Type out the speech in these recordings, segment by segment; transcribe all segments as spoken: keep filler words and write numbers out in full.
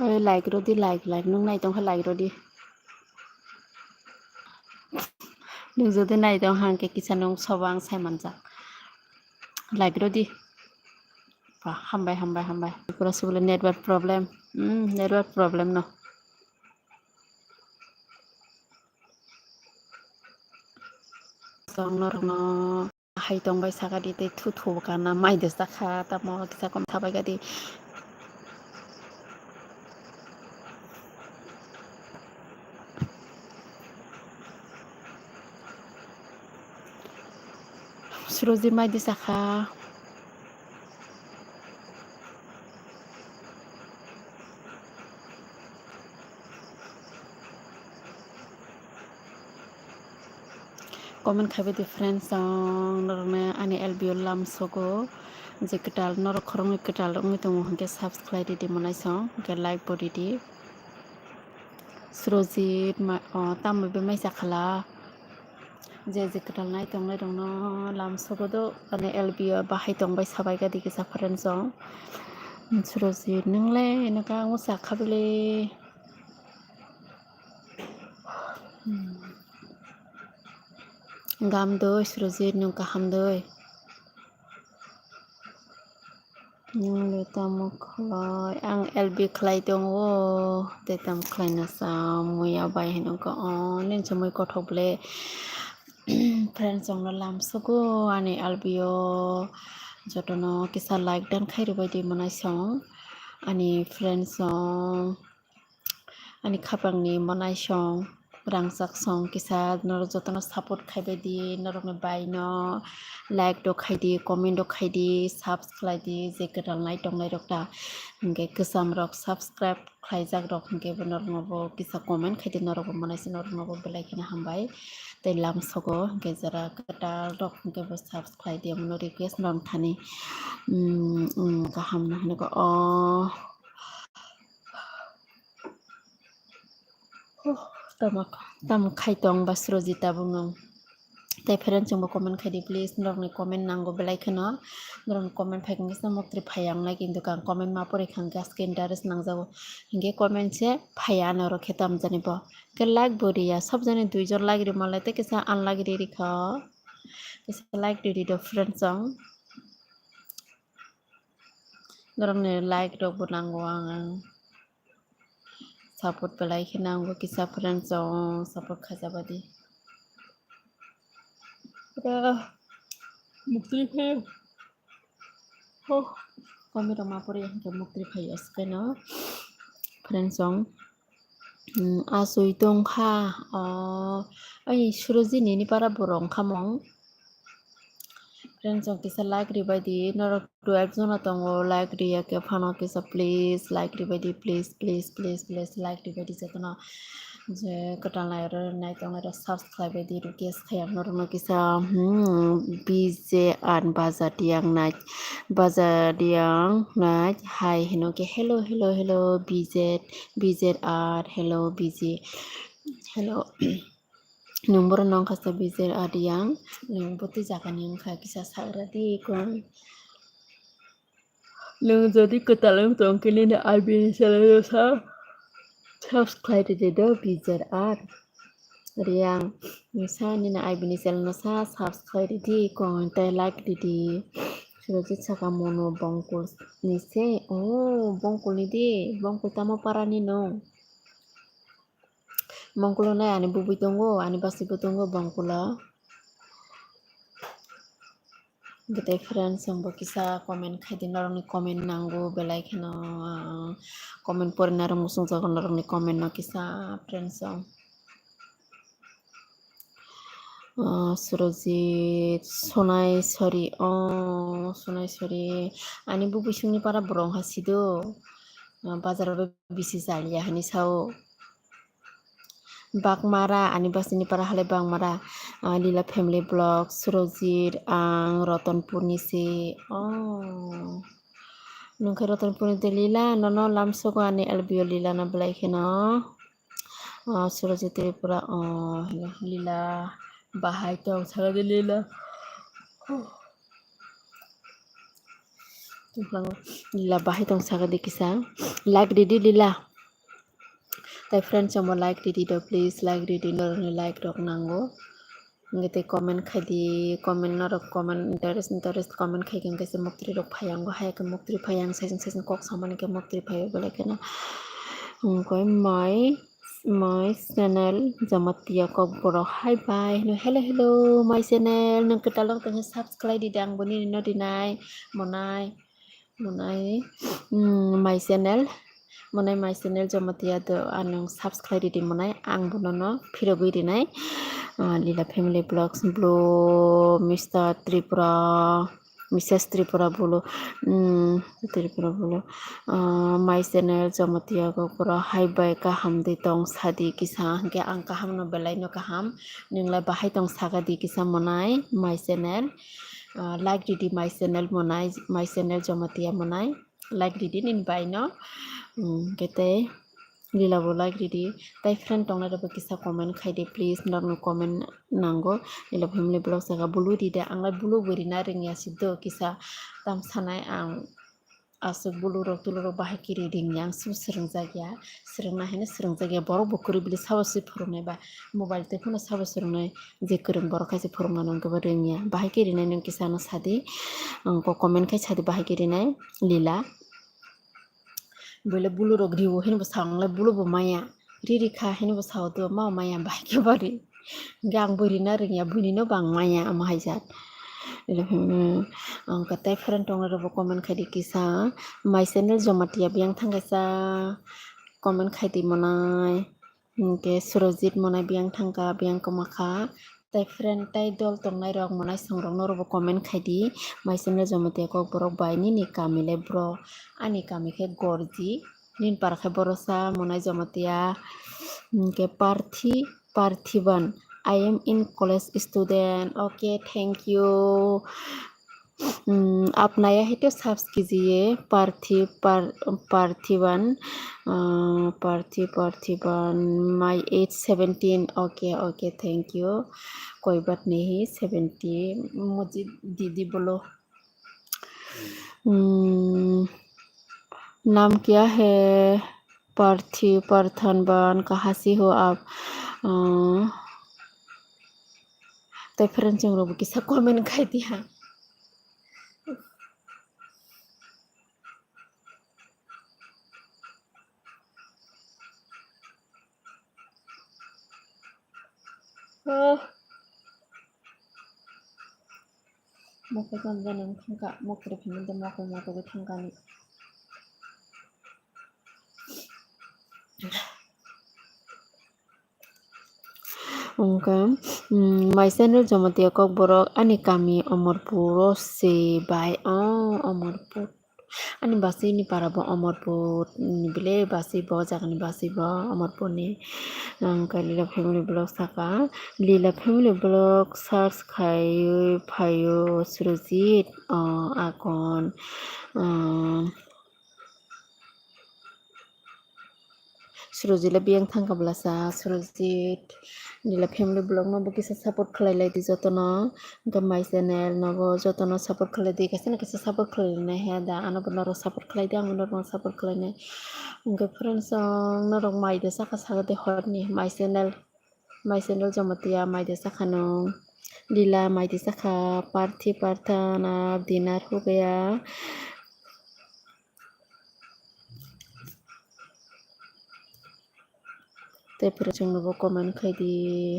Oi, like rodi, like, like. Nwng nai tongkha, like rodi. Nwng jodi nai tong hangke kisa nwng sobo ang sai manjak. Like rodi. Ba, hambai, hambai, hambai. Pura subule network problem. Hmm, network problem no. Song norokno hai tongbai sakadi tei thu thu kana mai de sakha tamo kisa kom sabai gadi. Suroji mai de sakha. Comment khaibai di friends song, norokno ani L B O lam sogo je kwtal, norok khoroknwi kwtal wngwi tongo hwnkhe subscribe ridi monai song, hwnkhe like bo ridi. Surojit ma-, o, tamo be mai sakhala. Je je kwtal nai tongnai rokno lam sogo do, ani L B O bahai tongbai sabai gadi kisa friends song. Surojit nwngle eno ka ang sakha bele. Hmm. Gam doi, Surojit, nwng kaham doi? Nwng le tamo khlai? Ang L B khlai tongo, tei tamo khlai na sa muya bai hino ka, o, nini se mui kothok ble. Friends song no lam sogo ani L B O, jotono kisa like dan khai rwbai di monai song ani friends song. Ani khapangni monai song, rangchak song kisa norok jotono support khaibai di, norokni baino like rok khai di, comment rok khai di, subscribe di, je kwtal nai tongnai rok ta hwnkhe kwcham rok subscribe khlaijak rok hwnkhe bo norokno bo kisa comment khai di, norok bo monai se norokno bo belai kheno hambai tei lam sogo hwnkhe jora kwtal rok hwnkhe bo subscribe di, omono request norok thani, mm, mm, kaham no hwnwi kha o. Tamo, tamo khai tong ba Surojita bwngo. Tei friends chwngbo comment khai di please, norokni comment nango belai kheno. Norokni comment phai khe moktrwi phaiya wngnai, kintu ang comment ma pori kha hwnkhe aske interest nangjago. Hinkhe comment se phaiya norok khe tamjani bo. Khe like bo riya, sob jani duijon like rwma lai tei kisa unlike ri rikha. Kisa like ridi do friends chwng. Norokni like rokbo nango ang, ang. Support belai khe nango kisa friends song support khaijaba di. Pura muktwi phaio. Oh, komi rok ma pore hwnkhe muktwi phaio askeno friends song. Hmm, asui tongkha, o, ai Surojit nini para borok wngkha mong. Friends song kisa like ribai di, norok twelve jona tongo, like riya khe phano kisa please, like ribai di, please, please, please, please, like ribai di jotono. Je kwtal nai rok nai tongnai rok subscribe di request khai ang norokno kisa, hmm, B J R Baja Diang nai, Baja Diang nai hai hino khe hello, hello, hello, B J, B J R, hello, B J, hello. Nwng bohrok no wngkha sa B J R Diang, nwng bwtwi jaga ni wngkha kisa sagra di kung. Nwng jodi kwtal wng tong khe nini I B ni channel no sa subscribe rwdi do B J R Diang. Nwng sa nini I B ni channel no sa subscribe rwdi kung tei like rwdi. Surojit saka mono Bongkul ni se. Oh, Bongkul ni di. Bongkul tamo para ni nwng? Bongkulo nai ani bubui tongo, ani basi bo tongo Bongkulo. Bwtwi friends song bo kisa comment khai di, norokni comment nango belai kheno, ah, comment porina rok muchung jago norokni comment no kisa friends song. Ah, Surojit, Sonai Sori, oh, Sonai Sori, ani bubui songni para borok wngkha sido, ah, bazar o bisi chaliya hinwi sao. Bakmara, ani basini para halai Bakmara, ah, Lila Family Vlog, Surojit, ang Ratanpur ni se. Oh. Nwng khe Ratanpur ni de Lila, nono lamsogo ani L B O Lila no belai kheno. Oh, Surojit Tripura, oh, hello, Lila, bahai tong saka de Lila. Tongphlango Lila bahai tong saka di kisa. Like ridi Lila. Tai friends, chwngbo like ridi do, please, like ridi, norokni like rok nango. Hwnkhe tei comment khaidi, comment norok comment interest, interest comment khaikhe hwnkhe se muktri rok phaiyango, hai khe muktri phaiya, ang saichung saichung kok samani khe muktri phaiyo, belai kheno. Hwnkhe my, my channel Jamatia Kokborok, hi bye hino, hello, hello, my channel, nwng kwtal wng tongkhe subscribe ridi, ang bo nini no rinai, monai. Monai, mm, my channel, monai my channel Jamatia do anung subscribe ridi monai, ang bono no phirogwi rinai. Ah, Lila Family Vlogs, Blue, Mister Tripura, Missus Tripura, Blue, mm, Tripura, Blue. Ah, my channel Jamatia Kokborok, hai bai kaham di tong sadi kisa, hwnkhe ang kaham no belai no kaham, nwng lai bahai tong saka di kisa monai my channel. Ah, like ridi my channel monai, my channel Jamatia monai. Like ridi nini bai no. Hmm, kete Lila bo like ridi. Tai friend tongnai rok bo kisa comment khaidi please. Norokno comment nango. Lila Family Vlogs saka bulu rida. Ang lai bulu bo rina rwngya si do kisa tam sanai ang. Aswk bulu rok tulu rok bahai kiri ringya, ang sabo swrwngjakya, swrwngna haino swrwngjakya, borok bo kwrwi bili sabo se phwrwngnai ba, mobile twi phano sabo swrwngnai, je kwrwng borok khaisa phwrwngmano hwnkhe bo ringya, bahai khe rinai nwng kisa ano sadi, ang kok comment khai sadi bahai khe rinai, Lila. Boile bulu rok riwo hino bo sa, ang lai bulu bo maya, riri kha hino bo sao do, ma maya bahai khe bo ri. Hwnkhe ang bwrwi na rwngya, bwrwi no bo ang maya, omo hai jat. Ang khe tai friend tongnai rokbo comment khaidi kisa. My channel Jamatia biyang thang kaisa comment khaidi monai. Hwnkhe Surojit monai biyang thangkha, biyang kwma kha. Tai friend, tai dol tongnai rok, monai song rok norokbo comment khaidi. My channel Jamatia Kokborok bai nini kami le bro. Ani kami khe Gorji. Nini para khe Borosa, monai Jamatia, hwnkhe Parthi, Parthiban. I am in college student. Okay, thank you. Hmm, आप नया है तो subscribe कीजिए, पार्थि-, पार-, पार्थिवन, अ, पार्थि-, Parthivan, my age seventeen. Okay, okay, thank you. कोई बात नहीं, seventy. मुझे दीदी बोलो। Hmm, नाम क्या है? पार्थि-, पार्थनबान, कहाँ से हो आप? अ, tai friend chwng rok bo kisa comment khai di ha. Oh. Mokol tong jani wng thangkha, mokol phimani de mokol mokol thangkha ni. Wngkha, mm, my channel Jamatia Kokborok, ani kami Omorpur o se bai, oh, Omorpur. Ani basi ni para bo Omorpur ni bile basi bo, jaga ni basi bo Omorpur ni. Ang khe Lila Family Vlog saka, Lila Family Vlog search khai phaio Surojit, oh, Akon, oh, Surojit le biyang thangkha bwlasa, Surojit. Lila Family Vlog no bo kisa support khlai lai di jotono. Hwnkhe my channel no bo jotono support khlai di, kaisa na kaisa support khlai nai he da, ano bo norok support khlai di, ang bo norok no support khlai nai. Hwnkhe friends, ang norok mai de saka saka de hor ni my channel, my channel Jamatia mai de saka no. Lila mai de saka, Parthi Parthan, ab dinner ho gaya. Tei phwrwng chwng nobo comment khai di.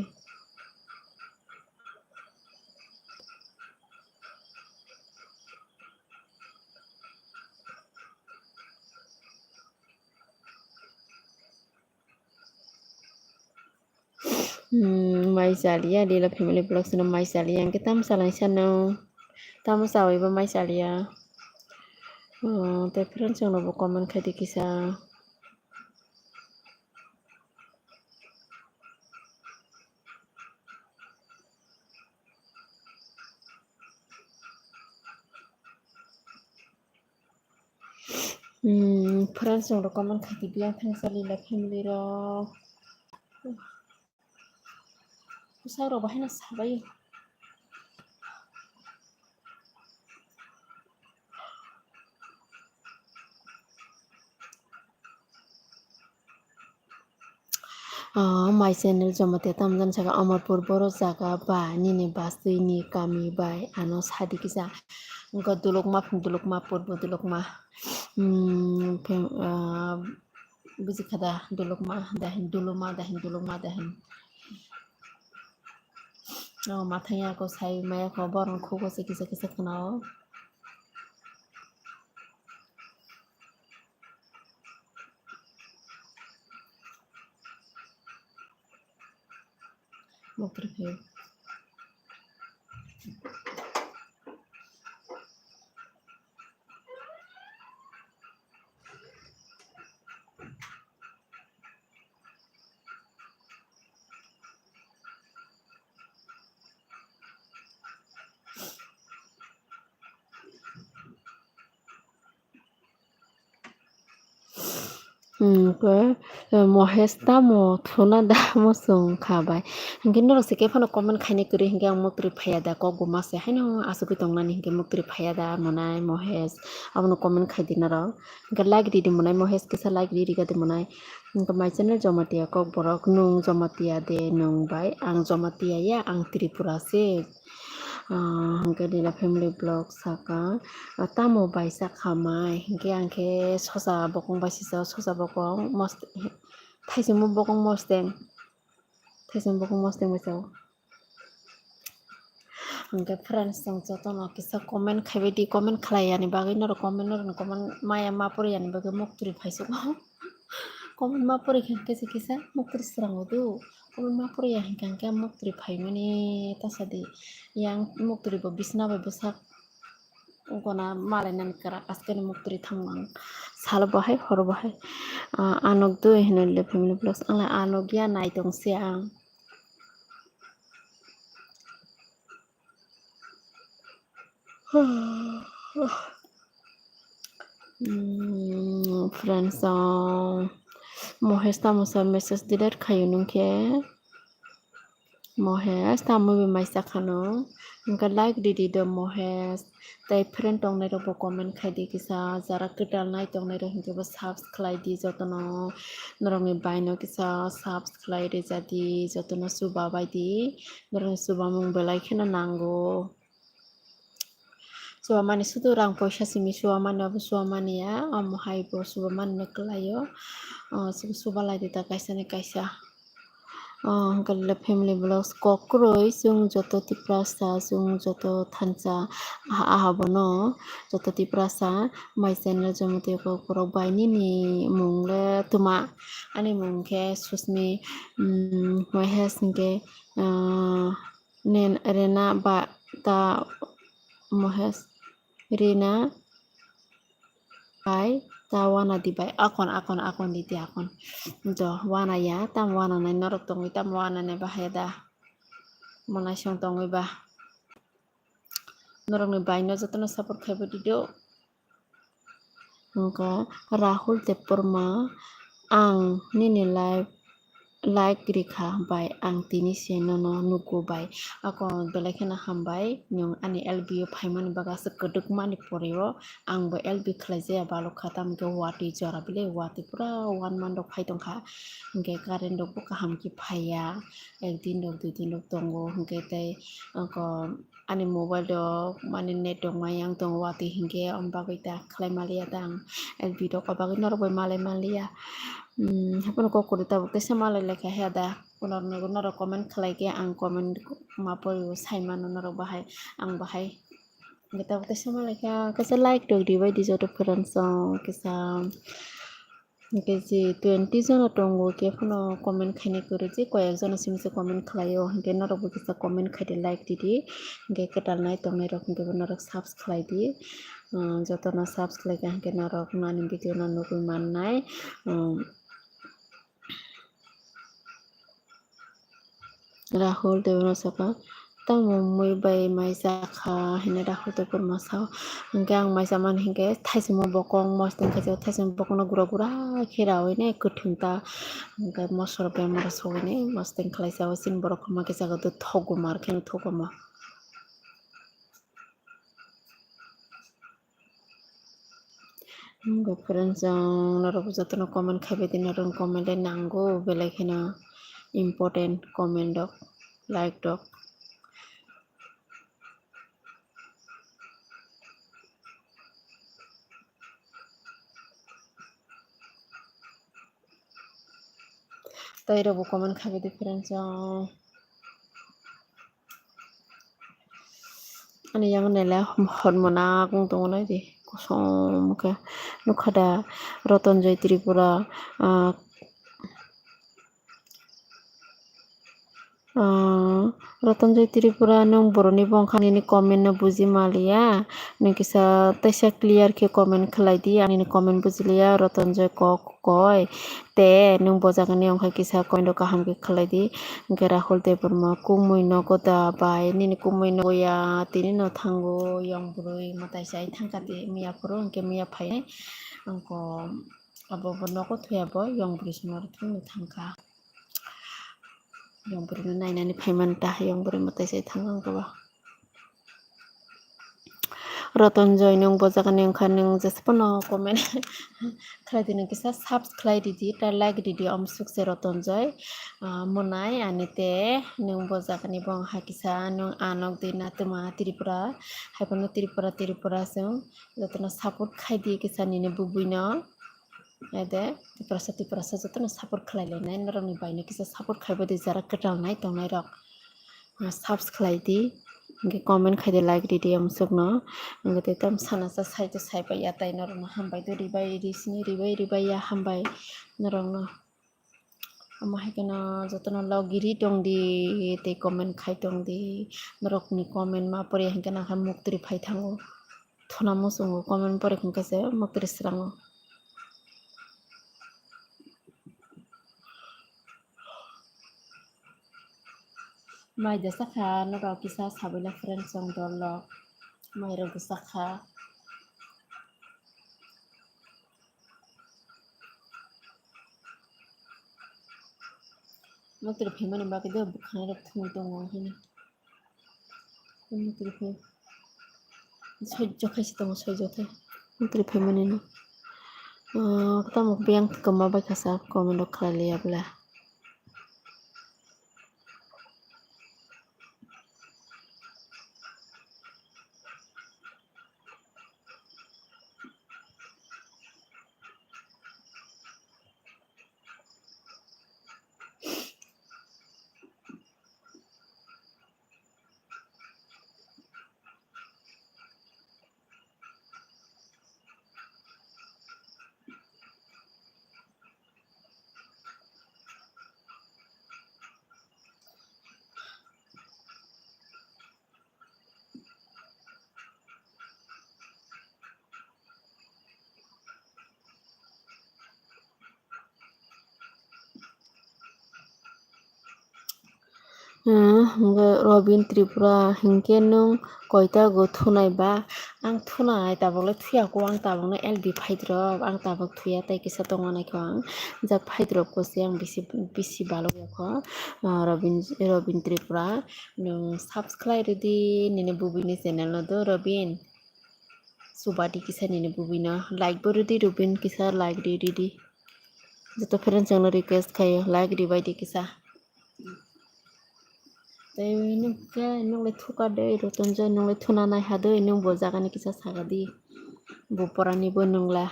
Hmm, mai chaliya, Lila Family Vlogs no mai chaliya, hwnkhe tamo chalaisa no, tamo chawi bo mai chaliya. Hmm, tei friends chwng nobo comment khai di kisa. Hmm, friends chwng rok comment khai di, biyang thangsa Lila Family rok. Bwsa rok bahai no sabai. Ah, my channel Jamatia tamjani saka Amarpur boro jaga ba nini bastwi ni kami bai ano sadi kisa. Wngkha Dulukma phung Dulukma purbo Dulukma. Hmm, phem-, ah, buji khada Dulukma dahin Duluma dahin Dulukma dahin. Oh, mathang ya ko sai maya ko borong khugo se kisa kisa khna o. Muktriphi. Hwnkhe, eh, Mohesh tamo thuna da muchung kha bai. Hwnkhe norok se khe phano comment khainai kwrwi hwnkhe ang muktri phaiya da kok bo ma se haino asugwi tongnani hwnkhe muktri phaiya da monai Mohesh. Abono comment khai di norok. Hwnkhe like ridi monai Mohesh kisa like riri gadi monai. Hwnkhe my channel Jamatia kok borok nwng Jamatia de nwng bai ang Jamatia ya ang Tripura se. Ah, hwnkhe Nila Family Vlog saka, ah, tamo bai sakha mai, hwnkhe ang khe sosa bokong bai sijao, sosa bokong mos-, thaisingmo bokong mosteng, thaisingmo bokong mosteng bai sao. Hwnkhe friends, chwng jotono kisa comment khaibai di, comment khlai yani bagwi norok comment, norokni comment maya ma pori yani bagwi muktri phaisu. Comment ma pori khe kisa kisa muktri srango do. Comment ma pori ya hwnkhe hwnkhe muktri phaimani tasadi. Yang muktri bo bisna bai bwsak gona malai nani kwrak askeni muktri thango ang salo bahai horo bahai. Ah, anok dui hino le Family Vlogs ang le anok ya nai tong se ang. Hmm, friends, ah, Mohesh tamo sa message delete khayo nung khe. Mohesh tamo bai mai sakhano. Hwnkhe like ridi do Mohesh. Tai friend tongnai rokbo comment khaidi kisa. Jara kwtal nai tongnai rok hwnkhe bo subs khlaidi jotono. Norokni baino kisa subs khlai rijadi jotono chubabaidi. Norokni chubamung belai kheno nango. Chuamani sudu rang poisa simi chuamani abo chuamani ya, omo hai bo chubamani no kwlaio. Ah, chwng chubalai di ta kaisa ni kaisa. Ah, hwnkhe le Family Vlogs kok kwrwi chwng joto Tiprasa chwng joto thansa aha, aha bono joto Tiprasa my channel Jamatia kok borok bai nini mung le twma ani mung khe Susmi, mm, Mohesh hwnkhe, ah, Nen-, Rena ba ta Mohesh, Rena bai ta wana di bai akon, akon, akon di di akon. Jo wana ya, tam wana nai norok tongwi tam wana nai bahai da. Monai song tongwi ba. Norokni baino jotono support khaibo di do. Wngkha Rahul Debbarma, ang nini live like rikha bai, ang tini se nono nugo bai. Ako belai kheno hambai, nwng ani L B o phaimani bagwi aswk kwdwkmani pore o ang bo L B khlai jaya balok kha, tamo khe watwi jora bile watwi pura one month rok phai tongkha, hwnkhe current rok bo kaham khe phaiya, ek din rok dui din rok tongo, hwnkhe tei ako ani mobile rok mani net rok ma yang tongo watwi, hwnkhe omo bagwi ta khlai maliya ta ang L B rok o bagwi norok bai malai maliya. Hmm, haphano kok kwrwi tabuk teisa malai laikha he da. Norok, norok comment khlai khe ang comment ma pori o sai mano norok bahai, ang bahai. Hwnkhe tabuk teisa malai kha, kaisa like rok ribai di joto friends rok kisa. Hwnkhe je twenty jona tongo khe phano comment khainai kwrwi je koi ek jona simi se comment khlaio, hwnkhe norok bo kisa comment khai di like ridi. Hwnkhe kwtal nai tongnai rok hwnkhe bo norok subs khlai di. Ah, jotono subs khlai kha hwnkhe norok ani video no nugwi mannai. Ah, Rahul Debbarma saka, tamo mui bai mai jakha hinwi Rahul Debbarma sao. Hwnkhe ang mai chamani hinkhe thaisingmo bokong mosteng khe thaisingmo bokongno gura gura khe raui ne kwthwng ta. Hwnkhe mosoro bemaro sogwi ne mosteng khlai sao, chini borok khama khe jaga do thok gumar kheno thok guma. Hwnkhe friends, ang norok jotono comment khaibai di, norokni comment le nango belai kheno. important comment rok, like rok. Tei rok bo comment khabai di friends rok. Ani yang nai le hor monak wng tongo nai di kosom khe nukha da Rotonjoy Tripura, ah, Ah, Rotonjoy Tripura, nwng borokni bongkha nini comment no buji maliya, nwng kisa teisa clear khe comment khlai di, ani ni comment buji liya, Rotonjoy kok koi, te nwng bo jaga ni wngkha kisa comment rok kaham khe khlai di, hwnkhe Rahul Debbarma, kumui nogo da bai, nini kumui nogo ya, tini no thango, yong bwrwi mwtai chai thangkha di, miya phuru hwnkhe miya phai nai, wngkha abo bo nogo thuya bo, yong bwrwi se no thangkha. Yong bwrwi no nainani phaimani ta, yong bwrwi mwtai se thang ang kobo. Rotonjoy, nwng bo jaga ni wngkha, nwng jesa phano comment khlai di, nwng kisa subs khlai ridi, ta like ridi, om suk se Rotonjoy. Ah, monai ani te nwng bo jaga ni bo wngkha kisa, nwng anok di na tuma Tripura, hai phano Tripura, Tripura se wng, jotono support khai di kisa nini bubui no. Ede, Tiprasa, Tiprasa jotono support khlai lainai, norokni baino kisa support khaibai di, jara kwtal nai tongnai rok. Ah, subs khlai di, hwnkhe comment khai di, like ridi, amsukno. Hwnkhe tei tam sana sa sai to sai pai ya, tai norokno hambai do ribai, risini ribai, ribai ya, hambai norokno. Omo hai kheno jotono logiri tong di, tei comment khai tong di, norokni comment ma pore hwnkhe nangkha muktri phai thango. Thuna muchungo comment pore hwnkhe se muktri srango. Mai da sakha, norok kisa sabaila friends rok dol rok. Mai rok da sakha. Muktri phaimani bagwi do bwkhani rok thumwi tongo hini. Muktri phai. Sojjo khai se tongo, sojjo khai. Muktri phaimani no. Ah, tamo biyang kwma bai kha sa, comment rok khlai liya bwle. Hmm, hwnkhe Robin Tripura, hinkhe nwng koita go thunai ba? Ang thunai, tabuk le thuya kho, ang tabuk no L B phaidrop, ang tabuk thuya, tei kisa tongma naikha ang, jak phaidrop kho se ang bisi, bisi balok ya kho. Ah, Robin, Robin Tripura, nwng subscribe rwdi nini bubini channel no do, Robin. Subadi kisa nini bubino like bo rwdi, Robin kisa like ri ridi. Joto friends rokno request khaio, like ribai di kisa. Tei nwng khe, nwng le thuka de, Rotonjoy, nwng le thuna nai ha de, nwng bo jaga ni kisa saka di. Bo porani bo nwng la.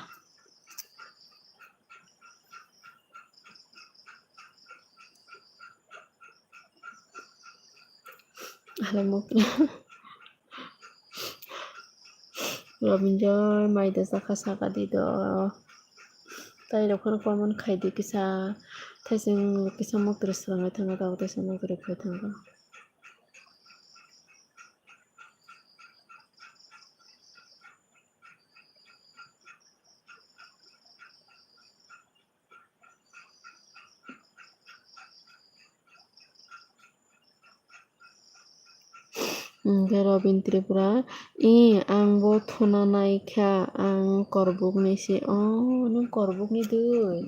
Hala muk. Robinjoy, mai da sakha saka di do. Tai rok phano comment khai di kisa. Thaising kisa muktrwi swrwngwi thango, tabuk thaising muktrwi phai thango. Hwnkhe Robin Tripura, "Ee, ang bo thuna nai kha, ang Korbukni se." O, nwng Korbukni doi?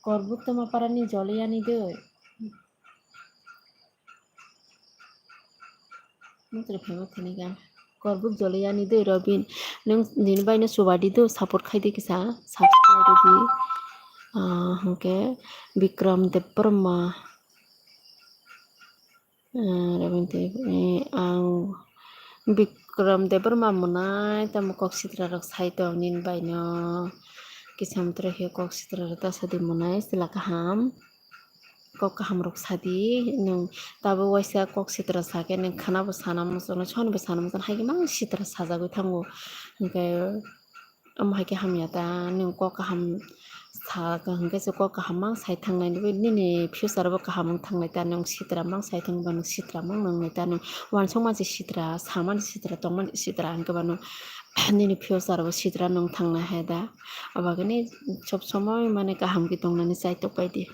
Korbuk Tomaparani Joliyani doi? Muktrwi phaima thani kha. Korbuk Joliyani doi Robin. Nwng nini baino chubadi do, support khai di kisa, subscribe rwdi. Ah, hwnkhe Bikram Debbarma. Ah, Robin Tripura, eh, ang Bikram Debbarma mwnai, tamo kok sitra rok sai tong nini bai no. Kisa motro khe kok sitra rok ta sadi mwnai, chwla kaham. Kok kaham rok sadi, nwng tabuk waisa kok sitra sakhe nwng khana bo sana muchungo, soni bo sana muchungo, hai khe mang sitra sajagwi thango. Hinkhe omo hai khe hamya ta, nwng kok kaham sa hwnkhe se kok kaham mang sai thangnai, nini future bo kaham wng thangnai ta, nwng sitra mang sai thangba nwng sitra mang nwngnai ta, nwng uansukma se sitra, samani sitra, tongmani sitra hwnkhe ba nwng nini future bo sitra nwng thangnai hai da. Abagini sob somoi mane kaham khe tongnani chai tok bai di.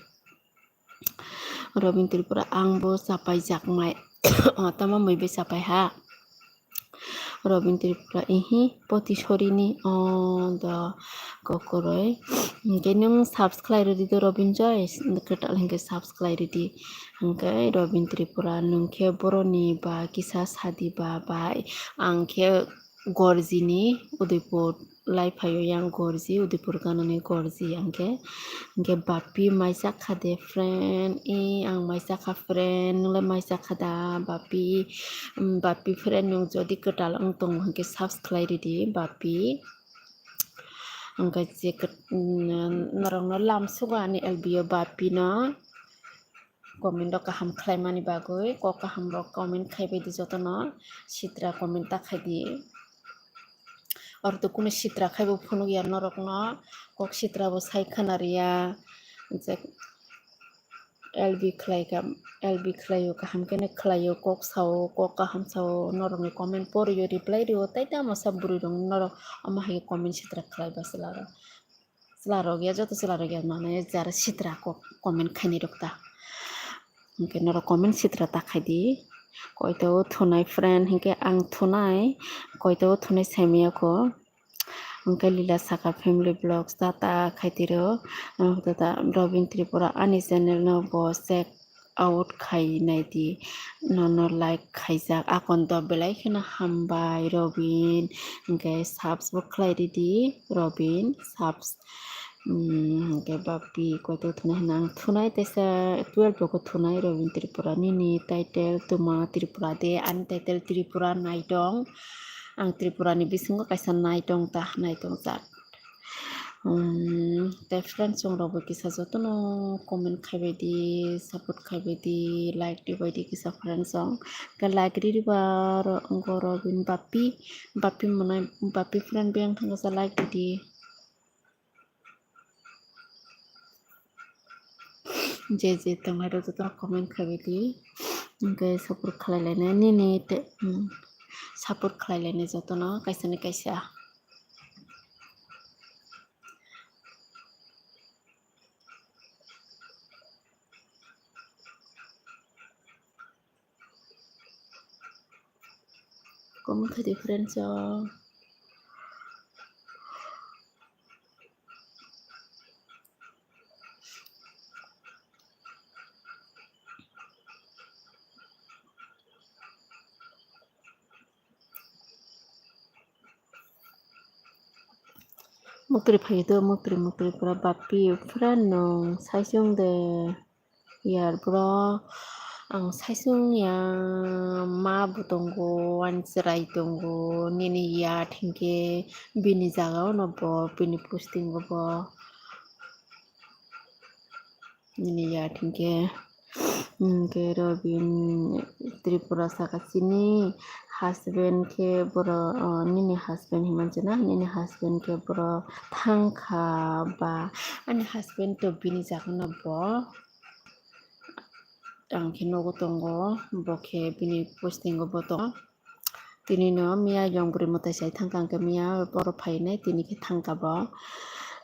Robin Tripura, ang bo chapai jakmai. O, tamo mui bai chapai ha. Robin Tripura, ihi, poti sorini, o, do, kokoroi. Hinkhe nwng subscribe rwdi do, Robin Joy, kwtal hinkhe subscribe rwdi. Hinkhe Robin Tripura, nwng khe boroni ba kisa sadi ba bai, ang khe Gorjini, Udaipur lai phaio yang Gorji, Udaipur ganani Gorji ang khe. Ang khe Bapi maisa kha de friend, e ang maisa kha friend, nwng le maisa kha da Bapi, mm, Bapi friend nwng jodi kwtal wng tongo hwnkhe subscribe rwdi Bapi. Ang khe je kwt-, mm, norokno lam sugo ani L B o Bapi no. Comment rok kaham khlaimani bagwi kok kaham rok comment khaibai di jotono, sitra comment ta khai di. Oro to kunu sitra khaibo phunuk ya norokno, kok sitra bo sai khana riya. Je L B khlai kha, L B khlaio, kaham khe no khlaio, kok sao, kok kaham sao, norokni comment porio, reply rio, tai tamo sa bwrwi rok norok omo hai comment sitra khlai ba chwla rok. Chwla rok ya, joto chwla rok ya, mane jara sitra kok comment khainai rok ta. Hwnkhe norok comment sitra ta khai di. Koito o thunai friend, hwnkhe ang thunai, koito o thunai saimaya kho. Hwnkhe Lila Saka Family Vlogs ta ta khai tiro. Ang ta ta Robin Tripura ani channel no bo check out khai nai di, nono like khaijak, akon to belai kheno hambai Robin, hwnkhe subs bo khlai ridi Robin, subs, mm, hwnkhe Bapi koito thunai hwnna ang thunai, teisa twelve o khe thunai Robin Tripura nini title Tuma Tripura de, ani title Tripura Naitong, ang Tripura ni bisingo kaisa Naitong ta, Naitong jat. Hmm, tei friends chong rok bo kisa jotono comment khai bai di, support khai bai di, like di bai di kisa friends chong. Khe like riri ba ro-, wngkha Robin Bapi, Bapi mwnai, Bapi friend biyang thangkha sa like ridi. Je je tongnai rok jotono comment khai bai di, hwnkhe support khlai lainai nini tei, hmm, support khlai lainai jotono kaisa ni kaisa. Comment khai di friends o. Mukri phai do, mukri, mukri pura Bapi, pura nwng saisung de. Yar bro, ang saisung ya, ma bo tongo, ani chwrai tongo, nini yat hinkhe bini jaga o no bo, bini posting o bo. Nini yat hinkhe, hinkhe Robin Tripura saka chini husband khe boro, o, nini husband hinmani chwna, nini husband khe boro thangkha ba, ani husband to bini jaga no bo. Ang khe nogo tongo, bo khe bini posting o bo tongo. Tini no miya yong bwrwi mwtai sai thangkha, ang khe miya boro phainai, tini khe thangkha bo.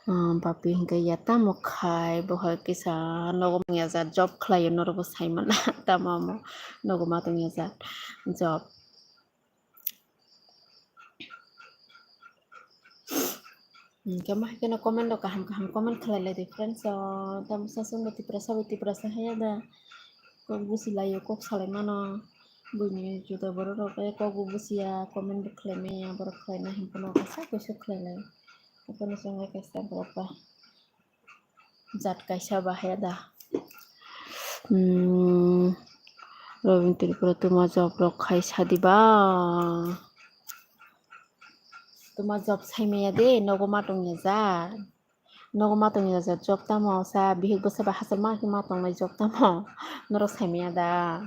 Ah, Bapi hinkhe ya tamo khai, bo hai kisa nogo manya jat job khlaio, norokbo sai mana, tamo amo nogo ma tongya jat job. Hinkhe ma hai kheno comment rok kaham kaham comment khlai lai di friends o. Tamo sa chwngno Tiprasa bai Tiprasa haiya da. Kok busi laio, kok salai mano. Buini juda borok rok kok bo busiya, comment bo khlai maya, borok khlai na hinphano kaisa kuisuk khlai lai. Haphano chwng kaisa borok ba. Jat kaisa ba haya da. Hmm, Robin Tripura tuma job rok khai sadi ba. Tuma job sai maya de, nogo ma tong ya ja. Nogo ma tong ya ja job tamo sa, bihik bwsa ba hachal ma khe ma tong nai job tamo. Norok sai maya da.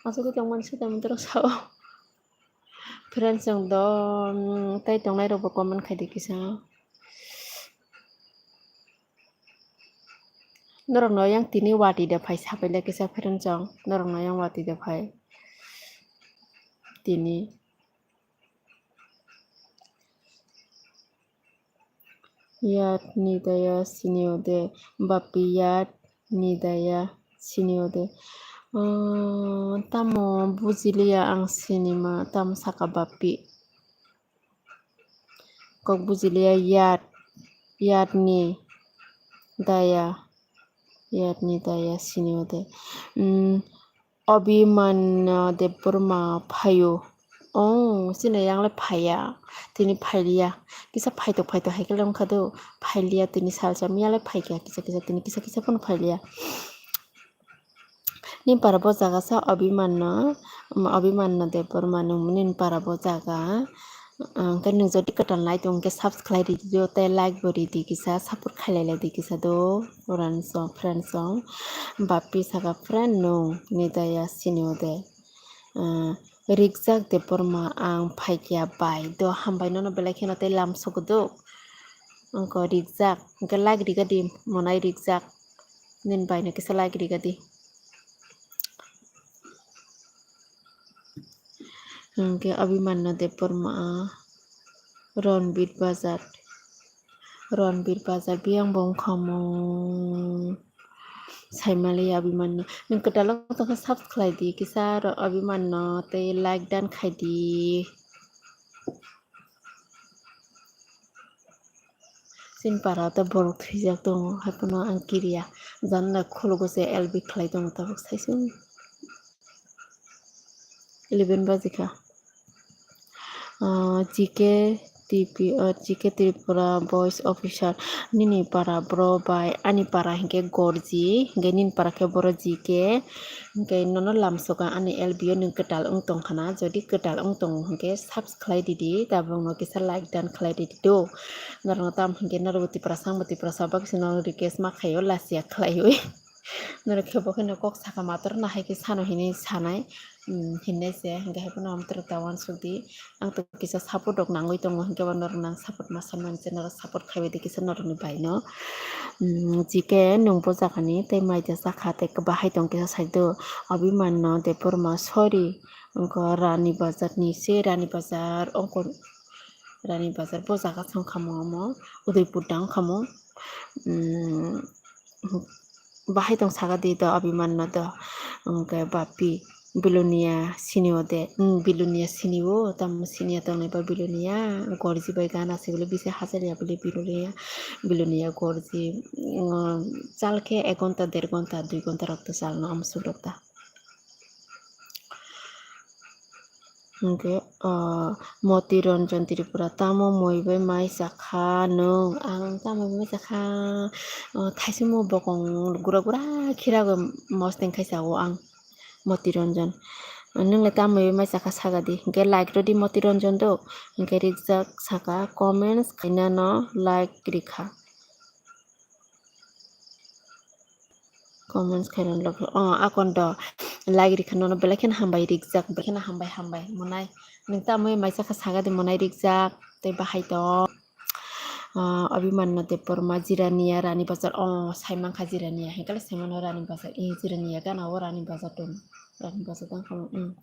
Aswk tongmani sita mantro sao. Friends rok do, mm, tei tongnai rok bo comment khai di kisa. Norok no yang tini wati de phai sapai le kisa friends rok. Norok no yang wati de phai. Tini. Yat ni daya sini ode, bapi yat ni daya sini ode. Oh, tamo bujiliya ang sinima, tamo saka bapi. Kok bujiliya yat, yat ni daya, yat ni daya sini ode. Hmm, Abhimanyu Debbarma phaio. Oh, chini yang le phaiya. Tini phailiya. Kisa phaitok phaitok hai khe le wngkha do. Phailiya tini salsa miya le phaikha kisa kisa tini kisa kisa phano phailiya. Ni para bo jaga sa Abhimanyu, um, Abhimanyu Debbarma nung nini para bo jaga. Hwnkhe nwng jodi kwtal nai tong khe subscribe ridi do tei like bo ridi kisa support khailai lai di kisa do. Uran song friend song. Bapi saka friend nung ni daya sini ode. Ah, Rijak Debbarma ang phaikya bai do hambai nono belai kheno tei lam sogdo. Angko rijak hwnkhe like rigadi monai rijak. Nini bai no kisa like rigadi. Hwnkhe Abhimanyu Debbarma, Ranbir Bazar, Ranbir Bazar biyang bo wngkha mo. Saimali Abhimanyu. Nwng kwtal wng tongkha subscribe di kisa aro Abhimanyu tei like dan khai di. Chini para o tei borok thwijak tongo, haiphano ang kiriya. Janala khulugo se L B khlai tongo tabuk saisung. Eleven baji kha. Ah, G K T P, ah, G K Tripura Voice Officer. Nini para bro bai ani para hinkhe Gorji, hinkhe nini para khe boro G K. Hinkhe nono lamsoka ani L B o nwng kwtal wng tongkha na, jodi kwtal wng tongo hinkhe subscribe khlai ridi, tabukno kisa like dan khlai ridi do. Norokno tamo hinkhe norokbo Tiprasa, angbo Tiprasa, bakisa norok request ma khaio, lachiya khlaiwi. Norok khe bo kheno kok saka mator na hai khe sano hinwi sanai, um, hinwi se, hinkhe haiphano amtwrwk ta uansuk di. Ang to kisa support rok nangwi tongo, hinkhe bo norok nang support ma sanmani se, norok support khaibai di kisa norokni bai no. Um, G K nwng bo jagani tei maida chakha tei bahai tong kisa saido. Abhimanyu Debbarma, sorry, wngkha Rani Bazar ni se, Rani Bazar wngkha, Rani Bazar bo jaga se wngkha mo omo, Udaipur da wngkha mo. Um, bahai tong saka di do Abhimanyu do, hwnkhe Bapi, Bilonia sini o de, hmm, Bilonia sini o, tamo sini ya tongnai ba Bilonia, Gorji bai gana se bole bisi hachal ya bole Bilonia, Bilonia Gorji, hmm, chal khe ek ghonta, der ghonta, dui ghonta rok to chal no amsuk rok ta. Hwnkhe, ah, Moti Ranjan Tripura, tamo mui bai mai chakha nwng? Ang tamo mui mai chakha, ah, thaisingmo bokong gura gura khira gwi mosting khai chao ang, Moti Ranjan. Nwng le tamo mui bai mai chakha saga di. Hwnkhe like rw di Moti Ranjan do. Hwnkhe rijak saka comments khaina no like rikha. Comments khaina lok, oh, akon do like rikha nono belai kheno hambai rijak, belai kheno hambai, hambai monai. Nwng tamo mui mai chakha saga di monai rijak tei bahai tong. Ah, Abhimanyu Debbarma, Jirania, Rani Bazar, oh, saimankha Jirania, hinkhe le saimano Rani Bazar, eh, Jirania gana o Rani Bazar tong, Rani Bazar tong kha, hmm.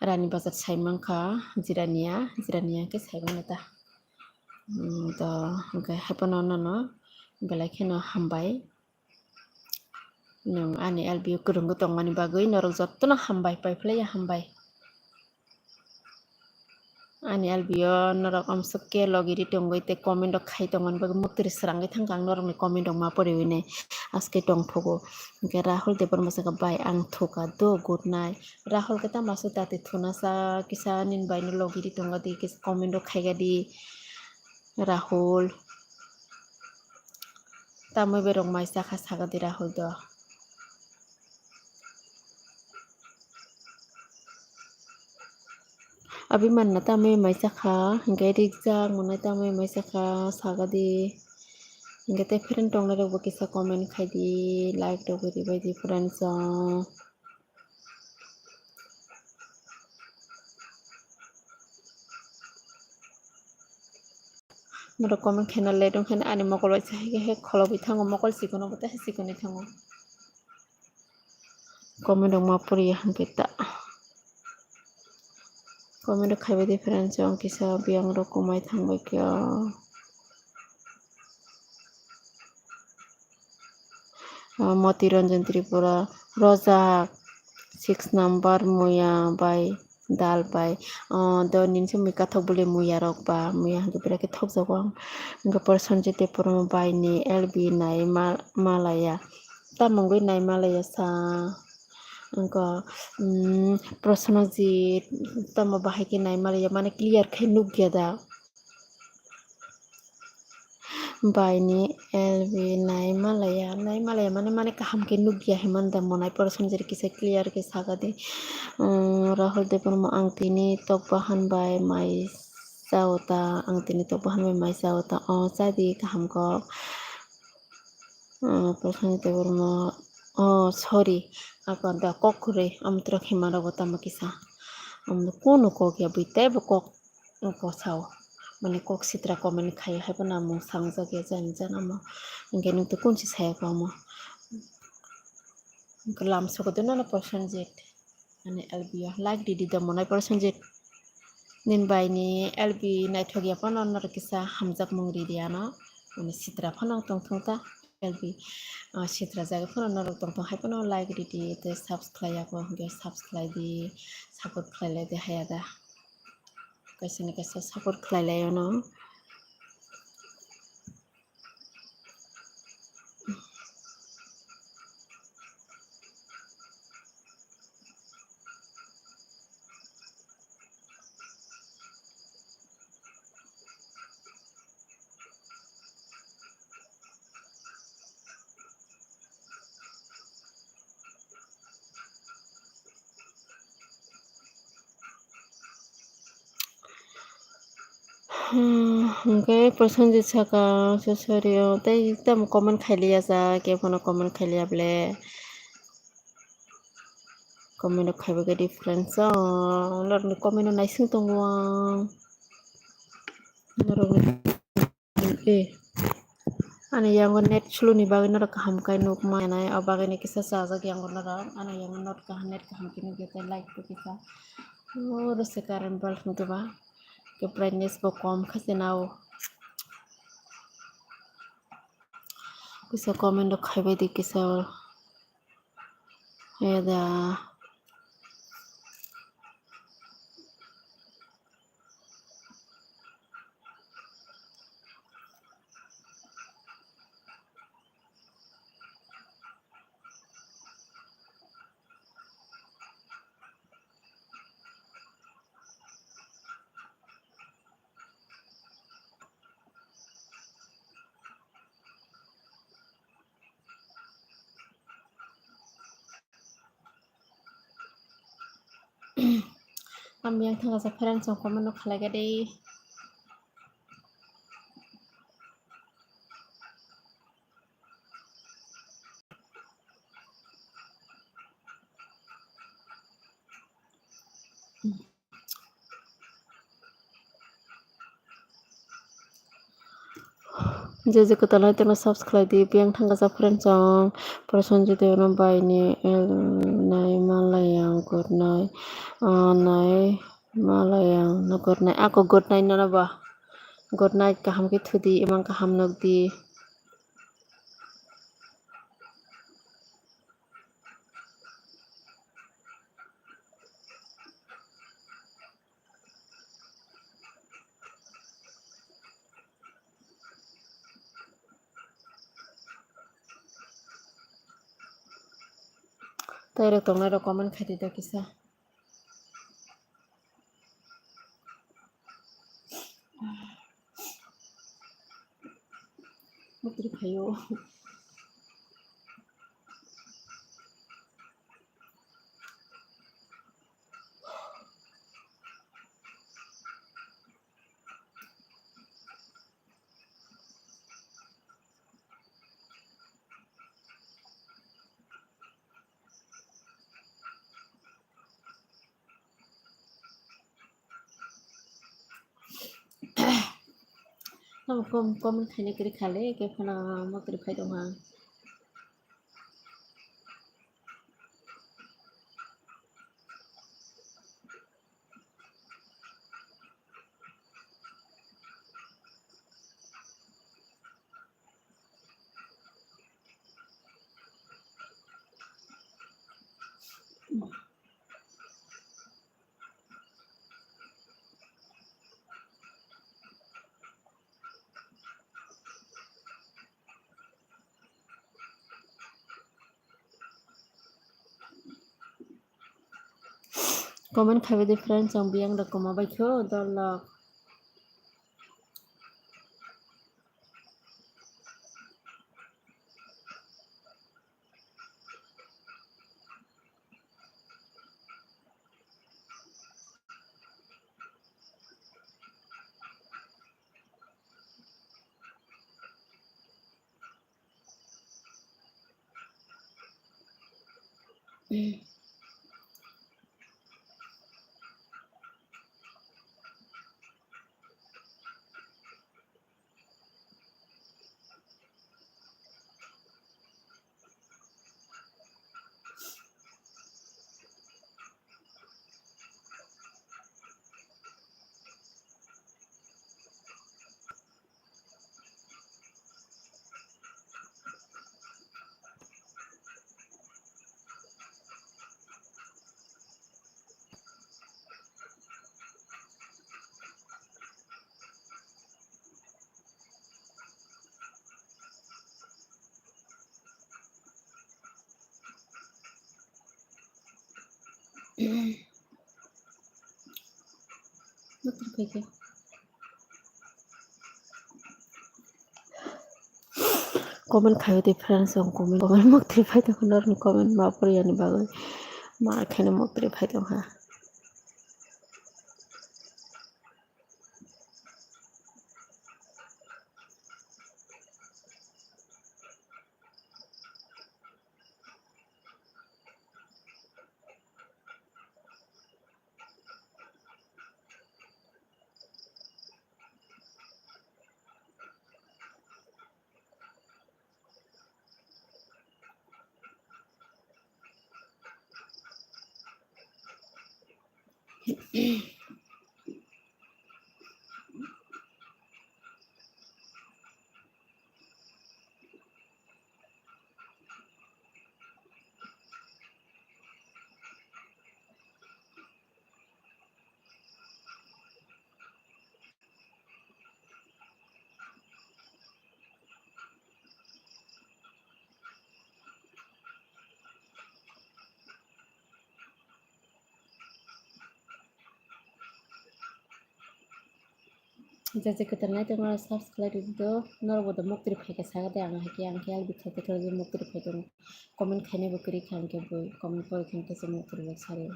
Rani Bazar saimankha Jirania, Jirania khe saimano ta. Hmm, to, hwnkhe haiphano nono belai kheno hambai. Nwng ani L B o kwrwngwi tongmani bagwi norok jotono hambai, paiphlaiya hambai. Ani L B o norok amswk khe logi ri tongwi tei comment rok khai tongmani bagwi muktwi srangwi thangkha ang norokni comment rok ma poriwi nai. Aske tongthogo. Hwnkhe Rahul Debbarma saka, "Bai ang thuka do, good night." Rahul khe tamo aswk dati thuna sa kisa nini bai no logi ri tongo di kisa comment rok khaiga di. Rahul. Tamwi berok mai chakha saga di Rahul do. Abimanna tamwi mai chakha, hwnkhe rijak mwnai tamwi mai chakha saga di. Hwnkhe tei friend tongnai rokbo kisa comment khai di, like rok ri bai di friends rok. Norok comment khaina late wngkha ani mokol bai se hai khe kholobwi thango, mokol chikon bo tei hai chikonwi thango. Comment rok ma poriya hwnkhe ta. Comment rok khaibai di friends, chwng kisa biyang rok kumai thangbai khe o. Ah, Moti Ranjan Tripura, Rojak, six number, Muya bai, Dal bai. Ah, do nini se mui kathok bole Muya rok ba, Muya hwnkhe belai khe thokjago ang. Hwnkhe Prosenjit Debbarma bai ni L B nai ma-, malaya. Tamo wngwi nai malaya sa. Wngkha, mm, Prosenjit, tamo bahai khe nai malaya, mane clear khe nukya da. Bai ni L B nai malaya, nai malaya mane, mane kaham khe nukya hinmani da mwnai Prosenjit kisa clear khe saga di. Mm, Rahul Debbarma, ang tini tok bahan bai mai chao ta, ang tini tok bahan bai mai chao ta, o cha di kaham kok. Ah, Prosenjit Debbarma, oh, sorry, ako da kok kwrwi, amtwrok hima rogo tamo kisa. Amno kunu kok ya bui teibo kok, kok sao. Mane kok sitra comment khai hai phano mung sangjak ya jani jana mo. Hwnkhe nwng to kunsi saya kamo. Hwnkhe lam sokodo nono Prosenjit. Ani L B o like ridi do mwnai Prosenjit. Nini bai ni L B naithok ya phano norok kisa hamjakmung ridi ano. Ani sitra phano tongthung ta L B. Ah, sitra jaga phano norok tongthung hai phano like ridi tei subscribe yako hwnkhe subscribe di, support khlai lai di haya da. Kaisa ni kaisa support khlai lai ono. Hmm, hwnkhe Prosenjit saka, so sorry o, tei tamo comment khailiya sa, khe phano comment khailiya ble. Comment rok khaibai khe difference o, norokni comment no naising tongo ang. Norokni, eh, ani yango net slow ni bagwi norok kaham khe nuk manai, o bagwi ni kisa chajak yango norok, ani yango not kaham, net kaham khe nukya tei light bo kisa. O rwse current bulb wngtoma, khe brightness bo kom khe se nao. Kisa comment rok khaibai di kisa. Eda. Ang biyang thangkasa friends rok comment no khlai kha dei. Je je kwtal nai tongno subscribe di, biyang thangkasa friends rok, Prosenjit Debbarma bai ni, eh, nai malaya ang good night, ah, nai malaya ang no good night, ako good night nono ba, good night kaham khe thudi, imang kaham nukdi. Tei rok tongnai rok comment khai di da kisa. Mukri khayo. Tamo kom-, comment khaina kwrwi khale, khe phano mukri phai tongha. Comment khaibai di friends, ang biyang da koma bai kho, dol lok. Comment khayo de friends, ang comment, comment mukri phai tongkha norokni comment ma pori yani bagwi ma khaino mukri phai tongkha. Jaje kwtal nai tongma subscribe rwdi do, norok bo do muktrwi phaikha saga de, ang haikhe, ang khe albi khaikhe thoro je muktrwi phai tongo, comment khainai bo kwrwi kha, ang khe bo comment pori khe, ang khe se muktrwi bo sari.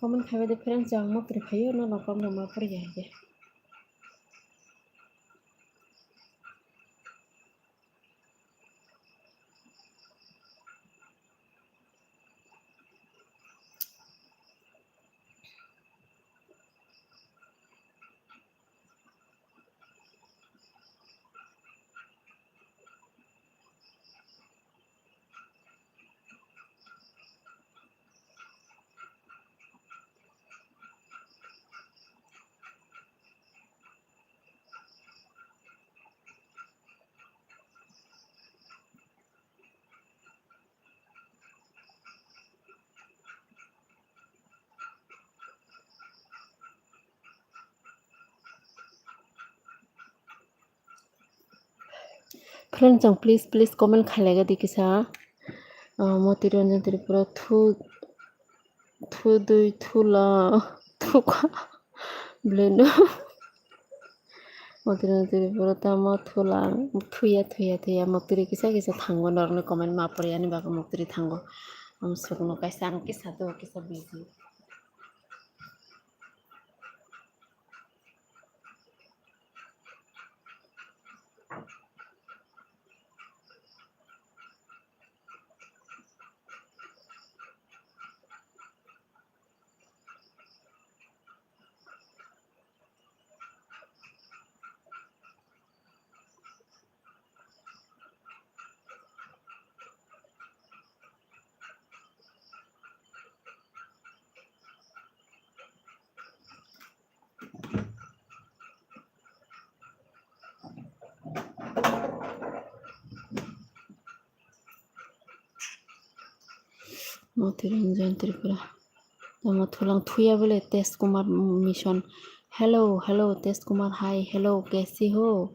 Comment khaibai de friends, ang muktrwi phaio, no no comment ma pori ya haikhe. Friends, chwng please, please comment khailaiga di kisa. Ah, Moti Ranjan Tripura thu, thu dui, thu la, thu kha. Blue no. Moti Ranjan Tripura tamo thu la, thuya, thuya, thuya. Mukti ri kisa, kisa thango, norokni comment ma pori, ani bagwi mukti ri thango. Ang sukno kaisa, ang kisa do, kisa busy. Moti Ranjan Tripura. Tamo thulang thuya bole Tej Kumar Mission. Hello, hello, Tej Kumar, hi, hello, kaise ho?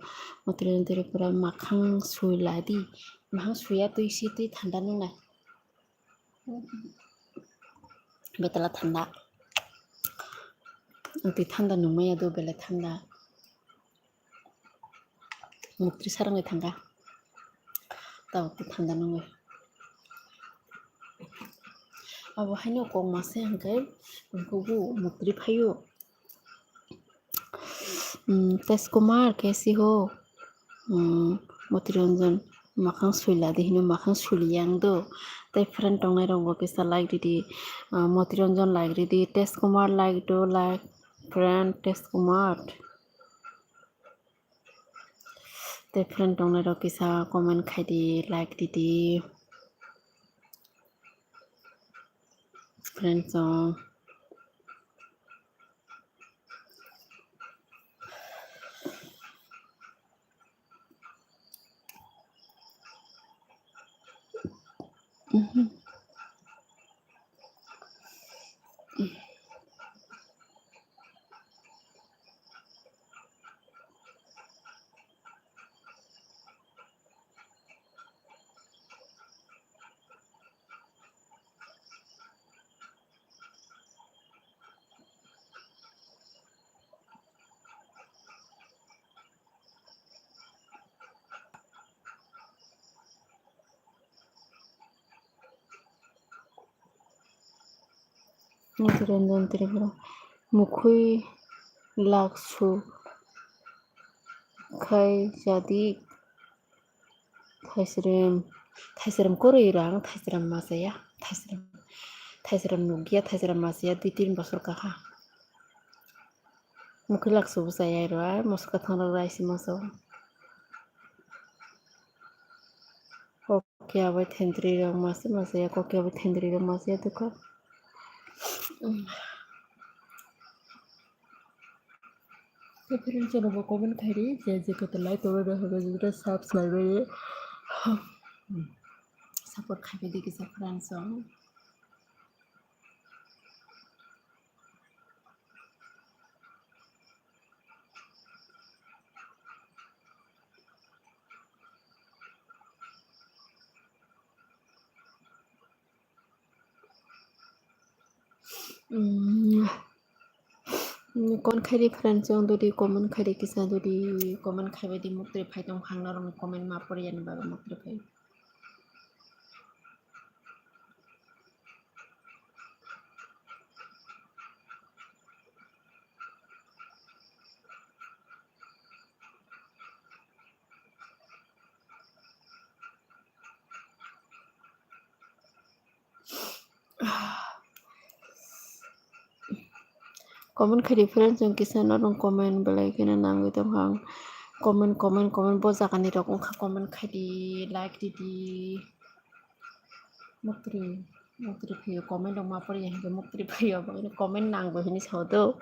Moti Ranjan Tripura, makhang sui ladi. Makhang suya twi si twi thanda nungnai. Betala thanda. Ang twi thanda nungmaya do bele thanda. Mukti sarangwi thangkha. Tabuk twi thanda nungwi. Abo haino kok mase hwnkhe, hwnkhe bo mukti phaio. Hmm, Tej Kumar, kaise ho? Hmm, Moti Ranjan, makhang suila di hino, makhang suliya ang do. Tei friend tongnai rok bo kisa like ridi. Ah, Moti Ranjan like ridi, Tej Kumar like do, like friend Tej Kumar. Tei friend tongnai rok kisa comment khai di, like ridi. Friends, oh. Mhm. Moti Ranjan Tripura. Mukhwi laksu khai jadi. Thaisrem, thaisrem kwrwi rang, thaisrem machaya, thaisrem, thaisrem nukya, thaisrem machaya, dui tin bosor kakha. Mukhwi laksu bwchaya rw, moso kwthang rok raisi moso. Kokya bai thendri rok masa masa ya, kokya bai thendri rok masa ya dukha. Tei friends rok bo comment khai ri, je je kotor like tongo rok hwnkhe joto subscribe bai support khai bai di kisa friends rok. Comment khai di friends, chwng dudi comment khai di kisa dudi comment khai bai di, muktwi phai tong khang norok comment ma poriya ni bagwi muktwi phai. Comment khai di friends, chwng kisa norok comment belai kheno nangwi tongkha ang. Comment, comment, comment, bo jaga ni rok wngkha, comment khai di, like di di. Muktri, muktri phaio, comment rok ma poriya hinkhe muktri phaio, comment nangbo hinwi sao do.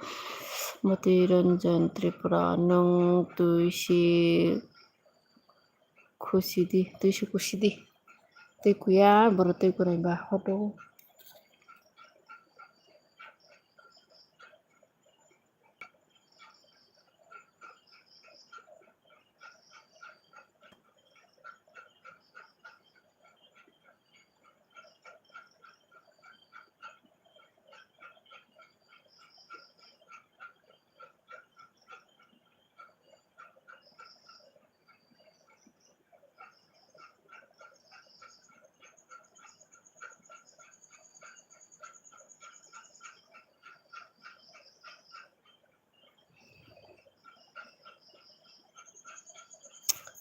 Moti Ranjan Tripura, nwng twi si khusi di, twi si khusi di. Twi kuya, borok twi kwrwi ba hodo.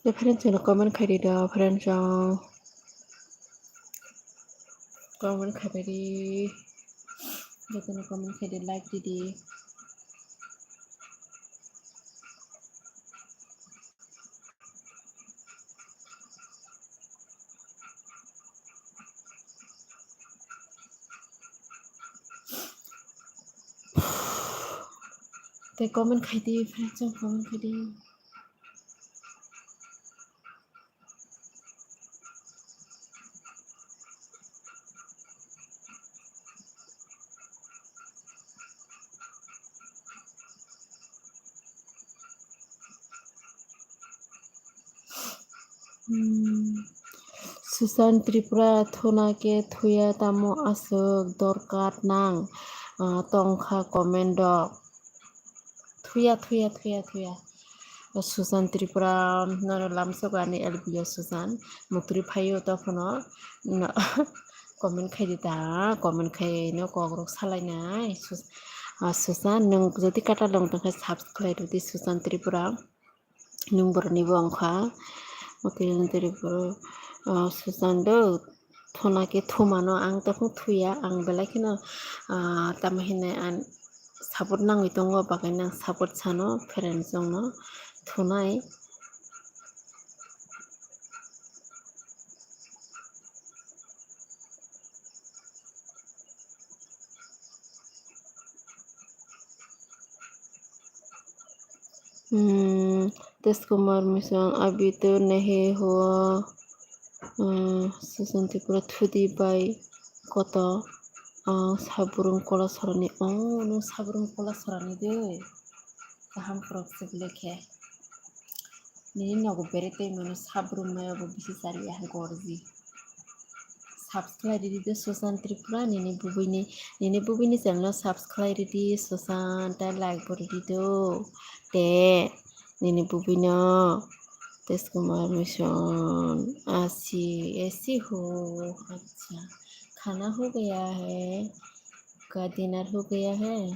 Te friends, no comment khai di do, friends, o. Comment khai di. Jotono comment khai di, like di di. Te comment khai di, friends, o comment khai di. Hmm. Susan Tripura, thuna khe thuya tamo aswk dorkar nang, ah, tongkha comment rok. Thuya, thuya, thuya, thuya. O Susan Tripura, nono lamsogo ani L B o Susan. Muktri phaio tokhono. No, comment khai di ta, comment khai no kokrok salainai. Sus-, ah, Susan, nwng jodi katal wng tongkha subscribe rwdi Susan Tripura. Nwng borokni bo wngkha. Oke, Tripura, ah, Susan do. Thuna khe thumano ang tokno thuya, ang belai kheno, ah, tamo hinwi ang support nangwi tongo, bagwi nang support sano, friends rokno thunai. Hmm, Tej Kumar Mission, abhi to nahi hua. Hmm, Susan Tripura, thudi bai koto, ah, Sabrung Kolasarani. Oh, nwng Sabrung Kolasarani de. Kaham khorok se bwle khe. Nini nogo bere tei mano Sabrung maya bo bisi chariya gorji. Subscribe ridi de Susan Tripura, nini bubui ni, nini bubui ni channel o subscribe ridi Susan, tai like bo ridi do. Te, nini bubui no, Tej Kumar Mission, asi, esi ho, acha, khana ho gaya hai, ka dinner ho gaya hai.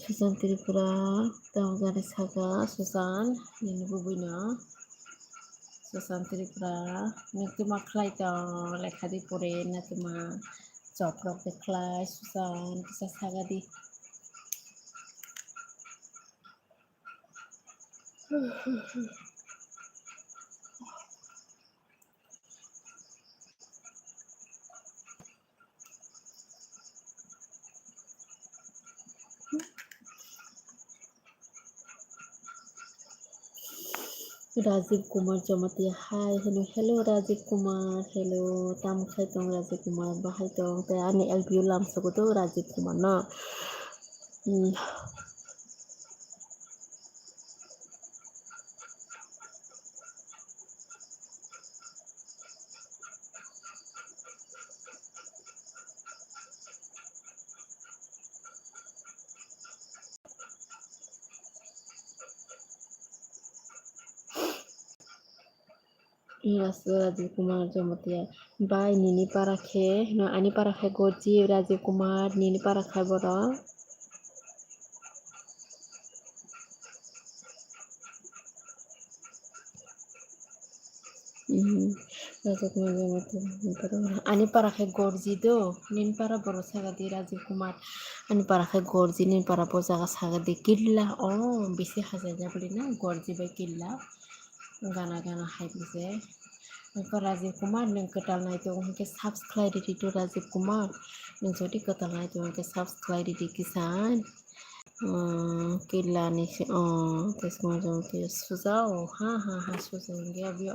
Susan Tripura, tamo jani saka Susan, nini bubui no. Susan Tripura, nwng tuma khlai tong, lekha di pore na tuma, job rok de khlai, Susan, kisa saga di. Rajiv Kumar Jamatia, hi, hello, hello, Rajiv Kumar, hello, tamo khai tong Rajiv Kumar, bahai tong, tei ani L B o lamsogo do Rajiv Kumar no. Hmm. Rajiv Kumar Jamatia, bai nini para khe, no, ani para khe gorji Rajiv Kumar, nini para khe borok. Hmm. Ani para khe gorji do, nini para borok saga di Rajiv Kumar. Ani para khe gorji, nini para bo jaga saga di killa. Oh, bisi hajai jabri na gorji bai killa. Gana gana hai bise. Nokha Rajiv Kumar, nwng kwtal nai tongo hwnkhe subscribe ridi to Rajiv Kumar. Nwng jodi kwtal nai tongo hwnkhe subscribe ridi kisa. Hmm, killa ni se, oh, tei swngjak tei sujao, ha, ha, ha, sujak hwnkhe aboni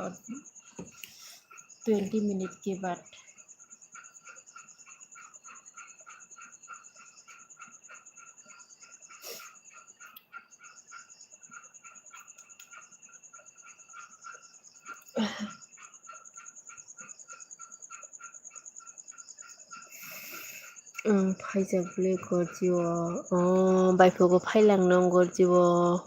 twenty minute ke baad. Ang phaijak bwle gorji o. Oh, baiphugo phailang nw gorji o.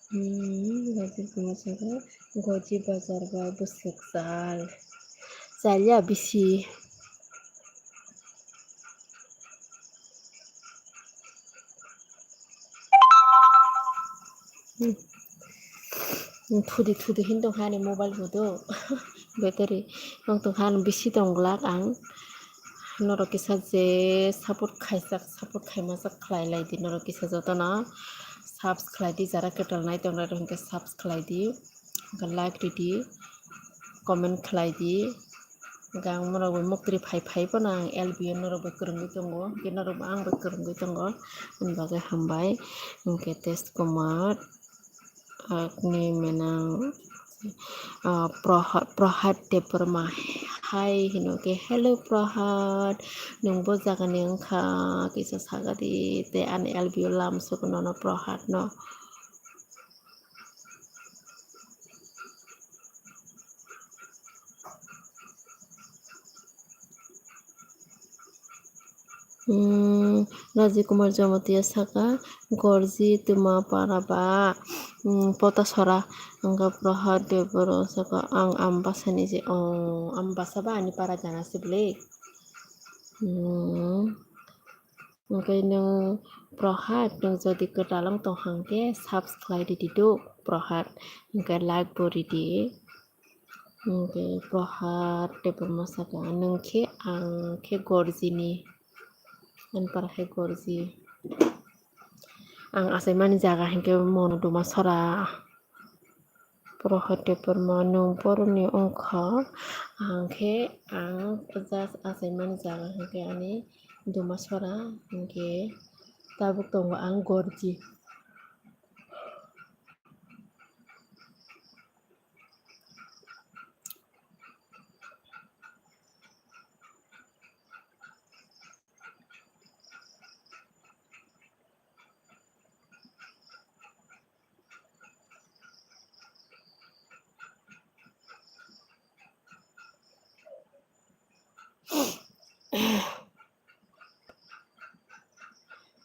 Hmm, Rajir Kumar saka, Goji bazar ba bwswk chal. Chalya bisi. Hmm. Thudi thudi hin tong hani mobile bo do. Battery. Ang tong han bisi tong glak ang. Norok kisa je support khaijak, support khaimajak khlai lai di. Norok kisa jotono subs khlai di, jara kwtal nai tong rok hwnkhe subs khlai di. Hwnkhe like ridi, comment khlai di. Hwnkhe ang norok bai muktri phai phai phano ang L B O norok bai kwrwngwi tongo. Hwnkhe norok bo ang bai kwrwngwi tongo. Ani bagwi hambai. Hwnkhe Tej Kumar. Agni Menang, ah, Proha-, Prohat Debbarma. Hai hino khe, "Hello Prohat, nwng bo jagani wngkha?" kisa sagadi, tei ani L B O lam sugo nono Prohat no. Hmm, Raji Kumar Jamatia saka, "Gorji twma para ba, hmm, pota sora." Hwnkhe Prohat Debbarma saka, "Ang Ambasani je, oh, Ambasa ba ani para jana se bwle." Hmm. Hwnkhe nwng Prohat, nwng jodi kwtal wng tong hwnkhe subs khlai ridi do Prohat. Hwnkhe like bo ridi. Hwnkhe Prohat Debbarma saka, "Nwng khe ang khe Gorjini." Ani para khe Gorji. Ang achaimani jaga hinkhe Mono Duma sora. Prohat Debbarma, "Nwng boroni wngkha?" Ang khe, ang just achaimani jaga hinkhe ani Duma sora, hinkhe tabuk tongo ang Gorji.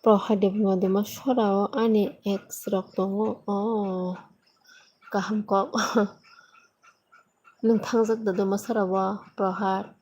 Prohat Debbarma Duma sorao ani ex rok tongo. Oh, kaham kok. Nwng thangjak da Duma sorao, Prohat?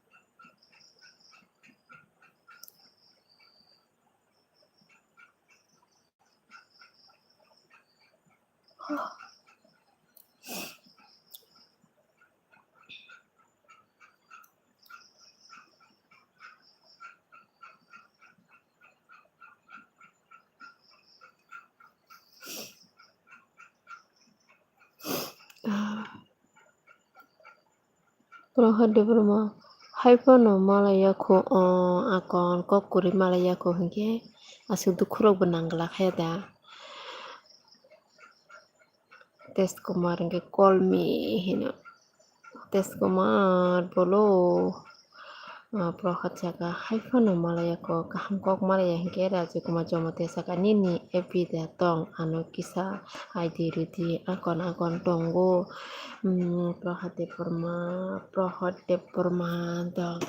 Prohat Debbarma, hai phano malaiya kho, o, akon kok kwrwi malaiya kho hinkhe aswk dukhu rok bo nang glak khe da. Tej Kumar hinkhe call me hino. Tej Kumar bolo, ah, Prohat saka, hai phano malaiya kok, kaham kok malaiya hinkhe Raji Kumar Jamatia saka, "Nini F B da tong, ano kisa I D rwdi, akon akon tongo." Hmm, Prohat Debbarma, Prohat Debbarma dok.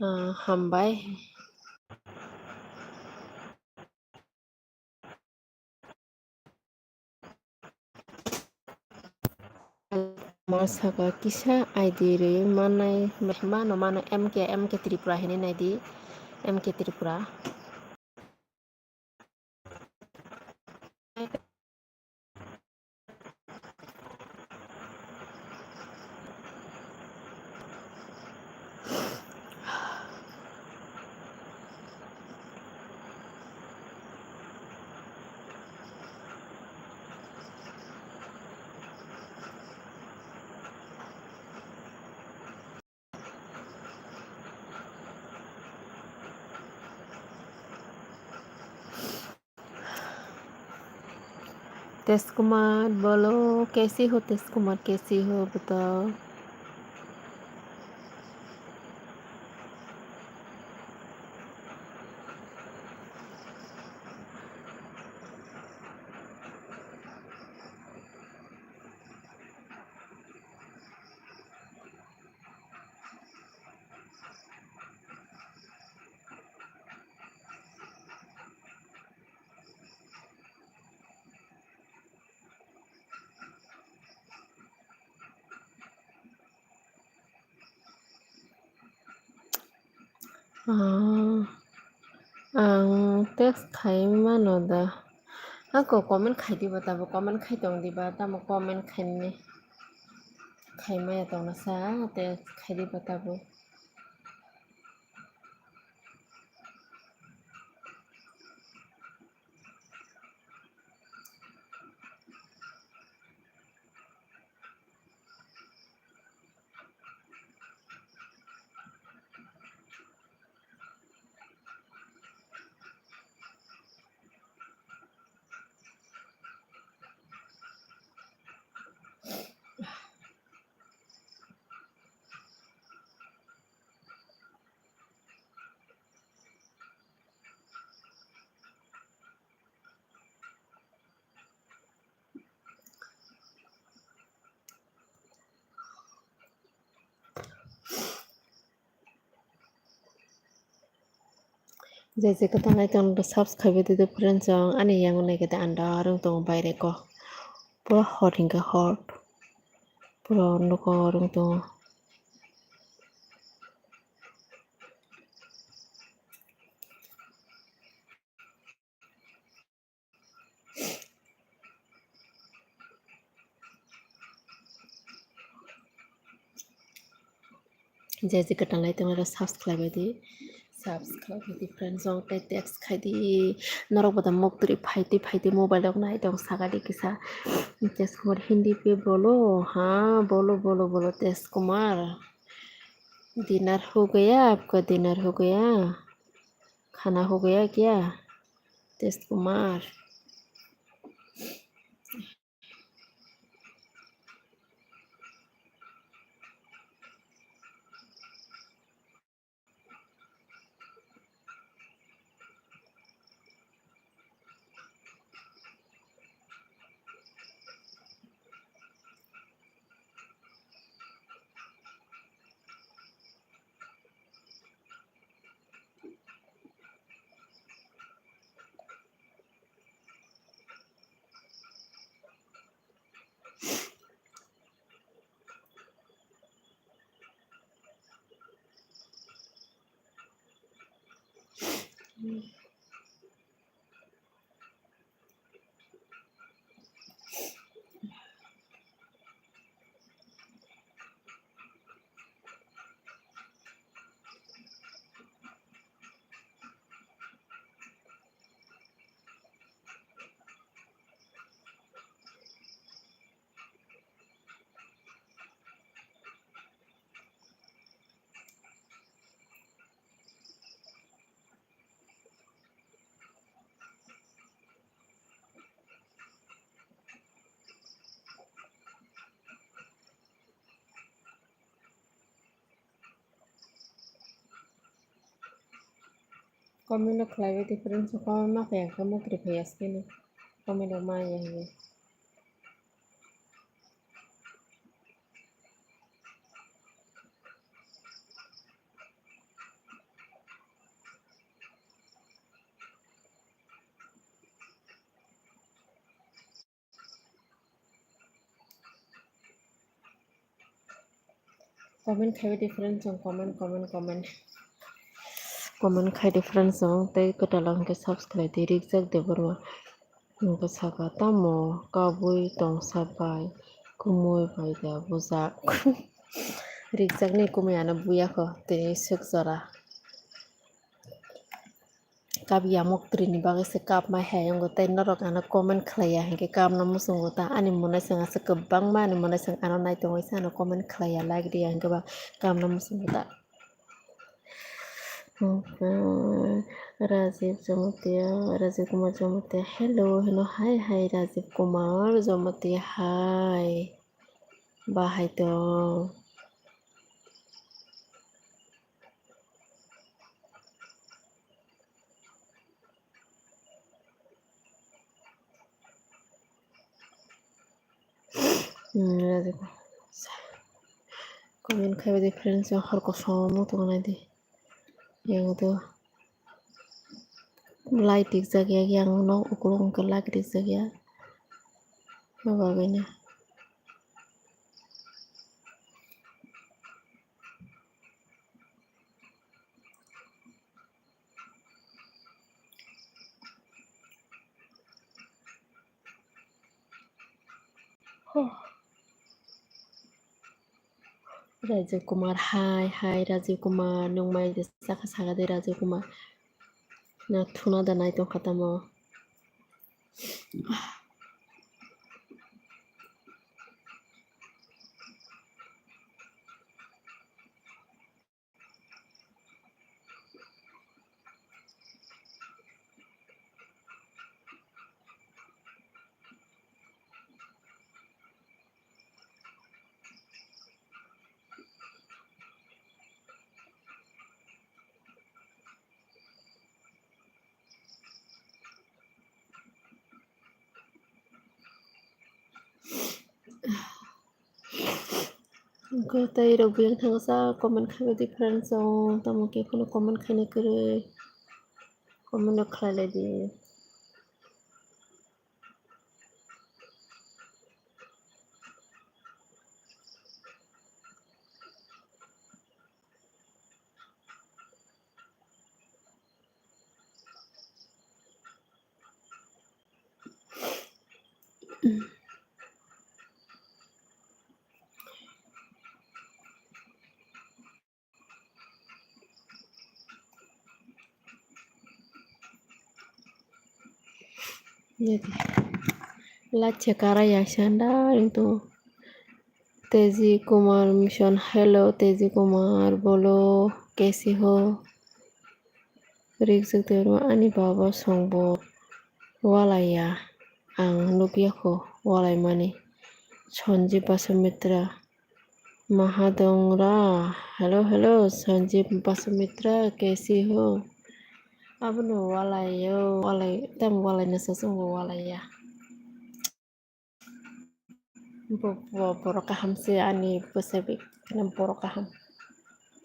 Ah, hambai. Ma saka kisa I D rwi mannai, mano, mano M K, M K Tripura hinwi naidi, M K Tripura. तेज कुमार बोलो, कैसे हो तेज कुमार, कैसे हो बताओ। Ah, ang text khai mano da. Ako comment khai diba tabuk, comment khai tong diba, tamo comment khaimani. Khai maya tongna sa, text khai diba tabuk. Je je kwtal nai tong subscribe di friends, ang ani yang nai kete anda rung tong baire ko. Pura hot hingke hot. Pura nuko rung tong. Je je kwtal nai tong subscribe di, subscribe di friends, jong tei text khai di. Norok bo da mok twi phaidi phaidi mobile rok nai tong saka di kisa. Text kumar Hindi pe bolo, ha bolo bolo bolo text kumar. Dinner ho gaya aapka, dinner ho gaya? Khana ho gaya kya? Text kumar. Comment no khlai bai di friends, comment ma phai ang khe mukri phai ya skeno. Comment rok ma ya hiye. Comment khai di friends, jong comment, comment, comment. Comment khai di friends, jong tei kwtal ang khe subscribe di Rijak Debbarma. Hwnkhe saka tamo kabui tongsa bai kumui bai da bujak. Rijak ni kumui ano buya kho tini swk jora. Kap ya muktrwi ni bagwi se kap mai hai wngo, tei norok ano comment khlai ya hinkhe kap no muchungo ta. Ani monai chwng aswk kwbangma, ani monai chwng ano nai tongwi se ano comment khlai ya, like rw ya hinkhe ba kap no muchungo ta. Rajiv Jamatia, Rajiv Kumar Jamatia, hello hino, hi hi Rajiv Kumar Jamatia, hi. Bahai tong. Hmm, comment khai bai di friends, yang hor kosom wng tong nai di. Yang to light rijak ya, yang no ukulok wngkha light rijak ya. Abo bagwi no. Rajiv Kumar, hai, hai, Rajiv Kumar, nwng mai de saka saka de Rajiv Kumar. Na thuna da nai tong kha tamo. Hwnkhe tei rok biyang thangsa comment khaidi friends rok, tamo khe phano comment khaina kwrwi, comment rok khlai lai di. Lachhe kara ya sanda into. Teji Kumar Mission, hello Teji Kumar, bolo kaise ho? Rijak twi rw ani baba songbo walai ya, ang nukya kho walai mani. Sanjeev Basumitra, Mahadongra, hello, hello, Sanjeev Basumitra, kaise ho? Abono walai yo, walai, tamo walai na sa songbo walai ya. Bo, bo, borok kaham se ani bwsai bai kheno borok kaham.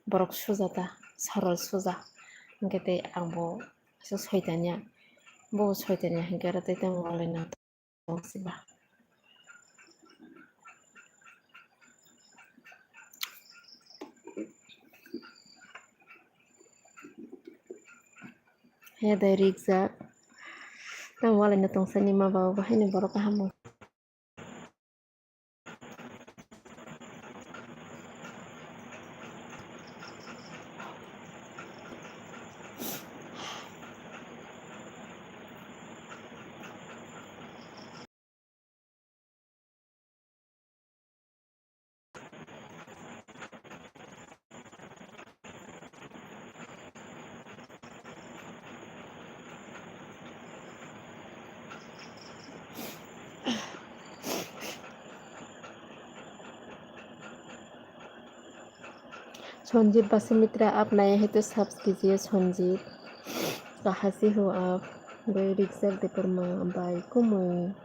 Borok suja ta, sorol suja. Hwnkhe tei ang bo kaisa soitanya. Bo soitanya hwnkhe aro tei tamo walai na tong siba. He dai rijak. Tamo walai no tong sani ma ba bo haino borok kaham bo. Sanjeev बसुमित्रा, आप नए हैं तो सब कीजिए संजीव। कहाँ से हो आप? Bai Rijak Debbarma, bai kumui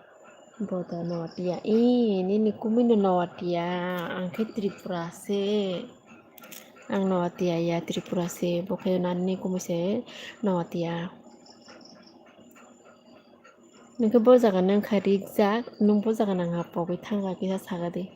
boda Noatia. E, nini kumui no Noatia, ang khe Tripura se. Ang Noatia ya, Tripura se, bo khe nani kumui se Noatia. Nwng khe bo jaga no wngkha Rijak, nwng bo jaga no wngkha pogwi thangkha kisa saga di.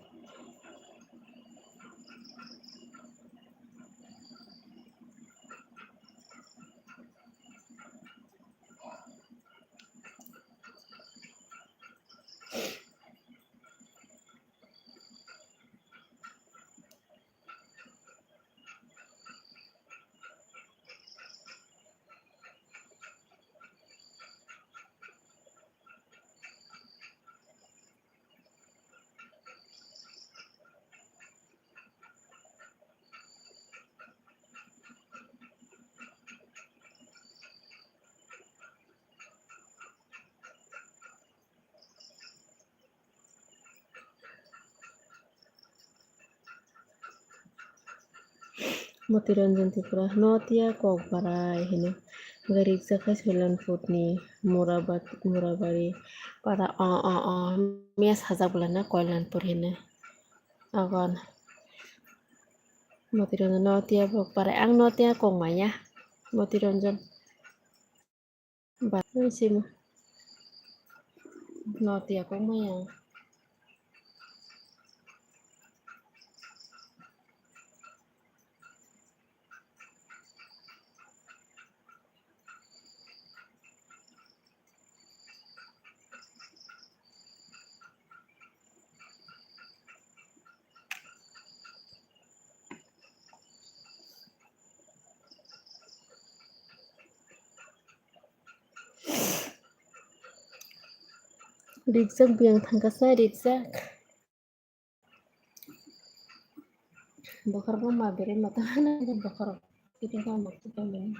Motiranjan Tripura, Noatia Kokbarai hino. Hwnkhe rijak kha Soilanpur ni Murabad-, Murabari para, o, o, o, miya sajak bwla na Koilanpur hino. Agon. Motiranjan Noatia Kokbarai, ang Noatia Kokmaya. Motiranjan. Ba, sima. Noatia Kokmaya. Rijak biyang thangkasa rijak. Bokhorok ma bere mata hana bokhorok. Kiting kang bok kiting bini.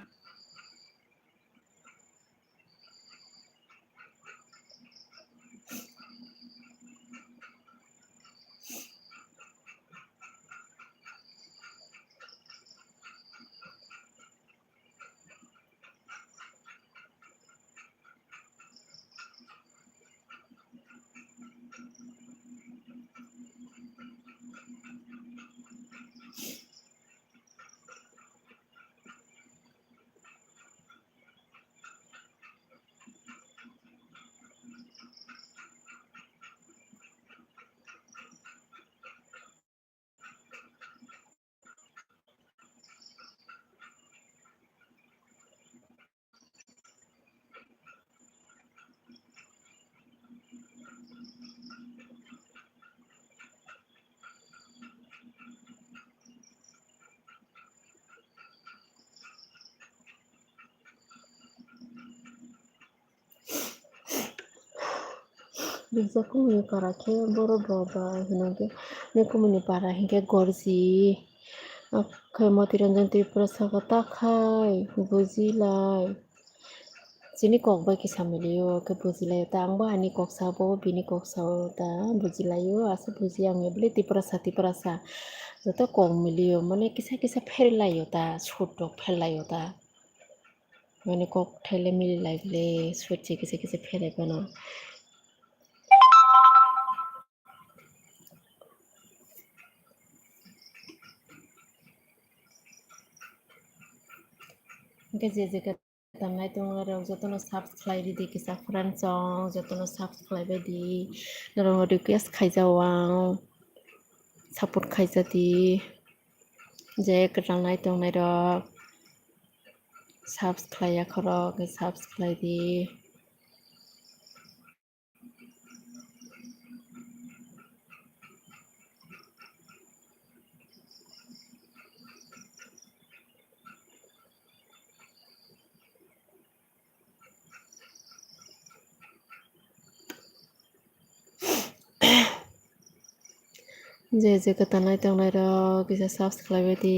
Rijak kumui para khe borok bo ba hwnwi khe, ni kumui ni para hinkhe gorji. Khe Motiranjan Tripura saka, "Takhai, bujilai." Chini kok bai kisa milio khe bujilaio ta, ang bo ani kok sao, bo bini kok sao ta, bujilaio, asa buji ang bwlwi Tiprasa, Tiprasa. Joto kok milio, mane kisa kisa pherlaio ta, sut rok pherlaio ta. Mane kok thaile mili lai le sut se kisa kisa pherlai phano. Hwnkhe je je khe tanai tongnai rok jotono subscribe ridi kisa friend song, jotono subscribe ridi. Norok request khaijao ang, support khaijadi. Je kwtal nai tongnai rok subscribe ya khorok, subscribe di. Je je kwtal nai tongnai rok kisa subscribe di.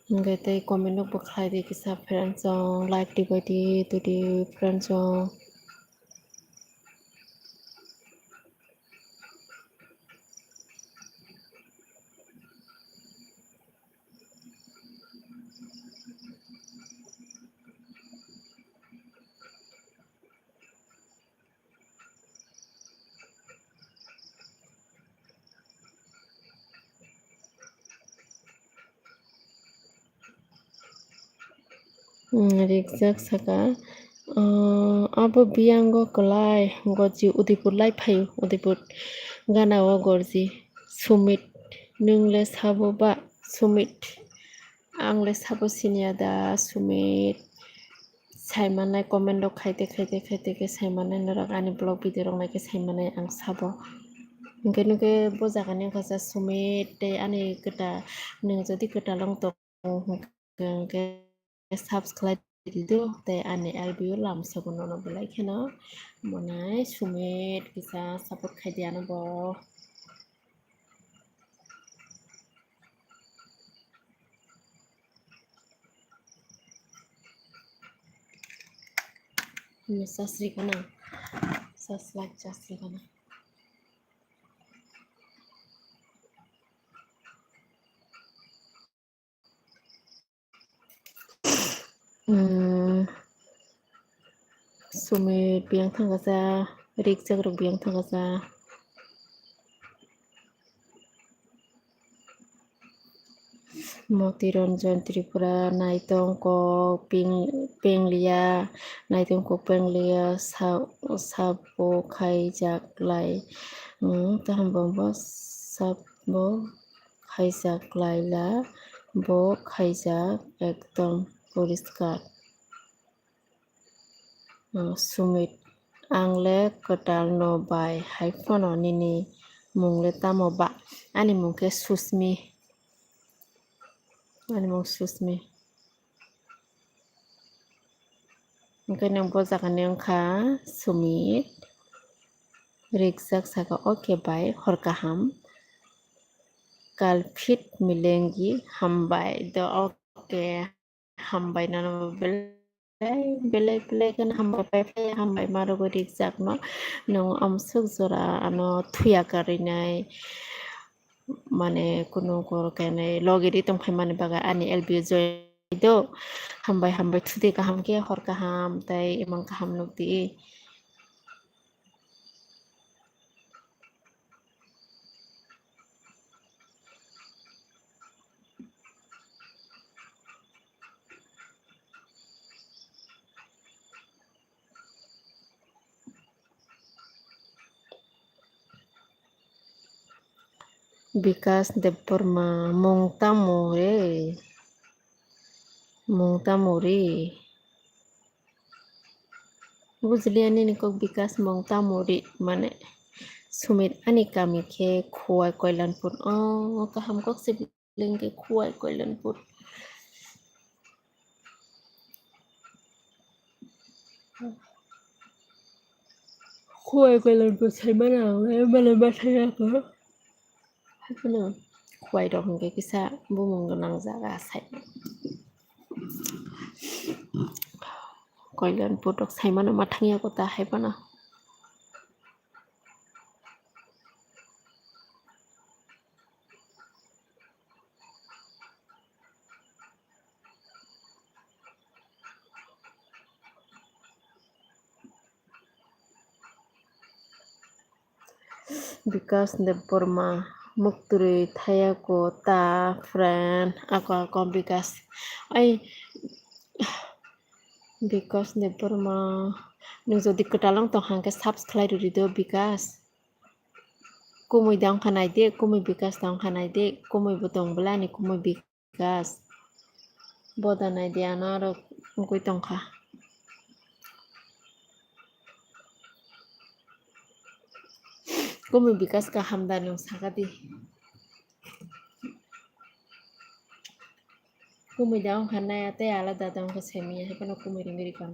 Hwnkhe tei comment rok bo khlai di kisa friend song, like di bai di, twi di friend song. Hmm, rijak saka, ah, abo biyango kwlai gorji Udaipur lai phaio, Udaipur gana o gorji Sumit, nwng le sabo ba Sumit? Ang le sabo siniya da Sumit. Sai mannai comment rok khaite khaite khaite khe sai mannai norok ani vlog video rok naikhe sai mannai ang sabo. Hwnkhe nwng khe bo jaga ni wngkha sa Sumit tei ani kwtal, nwng jodi kwtal wng tong hwnkhe subscribe di do tei ani L B O lamsogo nono belai kheno monai Sumit kisa support khai di ano bo. Sasri kana, saslak sasri kana. Hmm. Sumit biyang thangkasa, rijak rok biyang thangkasa. Motiranjan Tripura, naitong kok peng-, pengliya, naitong kok pengliya, sa-, sabo khaijak lai. Hmm, taham bo sabo khaijak laila, bo khaijak ekdom poriskar. Hmm, Sumit, ang le kwtal no bai hai phano nini mung le tamo ba? Ani mung khe Susmi. Ani mung Susmi. Hwnkhe nwng bo jaga ni wngkha Sumit. Rijak saka, "Okay bai, hor kaham." Kalpit Milengi, "Hambai." Do, okay, hambai nono belai, belai, belai kheno hambai pai phai, hambai ma rwgwi rijak no. Nwng amsuk jora ano thuya karwi nai, mane kunu kor kene logi ri tong phai mani bagwi ani L B join do. Hambai, hambai, thudi kaham khe hor kaham tei imang kaham nukdi. Bikas Debbarma, mung tamo re? Mung tamo re? Bujliya nini kok, Bikas mung tamo re? Mane, Sumit ani kami khe Khowai Koilanpur. Oh, kaham kok se. Lengke Khowai Koilanpur. Khowai Koilanpur saimano ang, eh, mano ma thangya ko. Haikhe no Khowai rok hwnkhe kisa bumung gwnang jaga sai. Koilanpur rok saimano ma thangya ko ta haiphano. Bikas Debbarma, muktwrwi thaya ko ta friend, ako, ako Bikas. Ai, Bikas Debbarma, nwng jodi kwtal wng tong hwnkhe subscribe rwdi do Bikas. Kumui da wngkha naidi, kumui Bikas da wngkha naidi, kumui bo tong bwla ani kumui Bikas. Boda naidi ano aro wngwi tongkha. Kumui Bikas kaham da nwng sakadi. Kumui da wngkha naya tei alada da wngkha semiya, haiphano kumui ringwi rikha.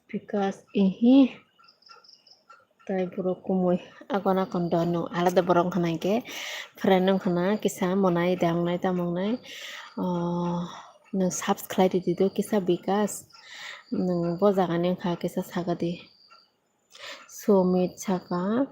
Bikas, ihi. Tai borok kumui akon akon do nwng alada borok wngkha na hinkhe friend wngkha na kisa monai da wngnai tamo wngnai. Oh, nwng subscribe rwdi do kisa Bikas. Nwng bo jagani wngkha kisa sagadi. Sumit saka,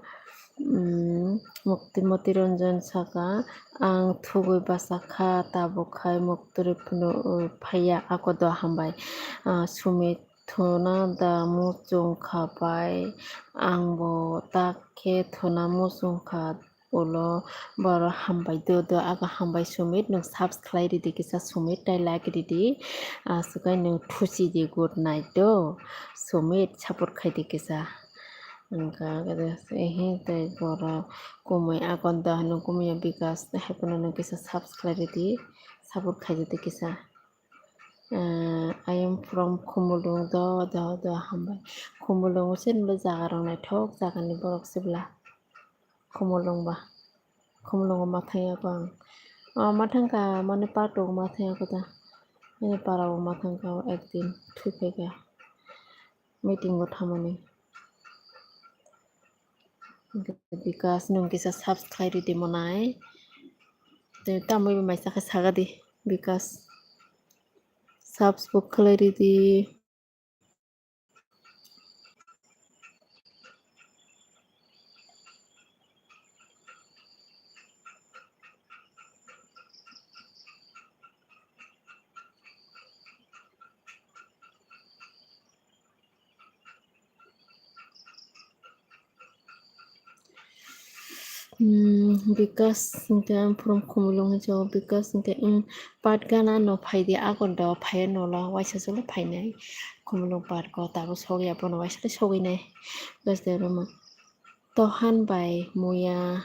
mm, Mukti Moti Ranjan saka, ang thugui basa kha, tabuk khai muktwrwi phunuk phaiya, ako do hambai. Ah, Sumit thuna da muchung kha bai, ang bo tak khe thuna muchung kha. Ulo borok hambai do do, aga hambai Sumit, nwng subscribe rwdi kisa Sumit, tei like rwdi, aswk kai nwng thusi di good night do Sumit, support khaidi kisa. Wngkha ehe tei borok kumui akon do hwnwi kumui ya Bikas, haiphano nwng kisa subscribe rwdi, support khaidi kisa. Ah, I am from Khumulwng do do do hambai. Khumulwng se nini jaga rok naithok jaga ni borok se bwla. Khumulwng ba. Khumulwngo ma thangya ko ang. Ah, ma thangka mane park rok ma thangya ko ta. Ani para o ma thangka o ekdin thwi phaika. Meeting o thamani. Bikas nwng kisa subscribe rwdi monai. Tei tamwi bo maisa khe sagadi Bikas. Subscribe khlai rwdi. Hmm, Bikas hwnkhe from Khumulwng hinwi sao, Bikas hwnkhe, "Em, part gana no phaidi, agon do phaiya nola, waisa solo phainai." Khumulwng part ko tabuk sogya, bono waisa le sogwi nai. Bikas de rwma. Tohan bai muya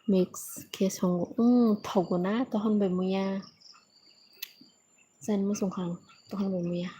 mix khe songo. Wng, thogo na tohan bai muya. Chani muchung kha ang tohan bai muya.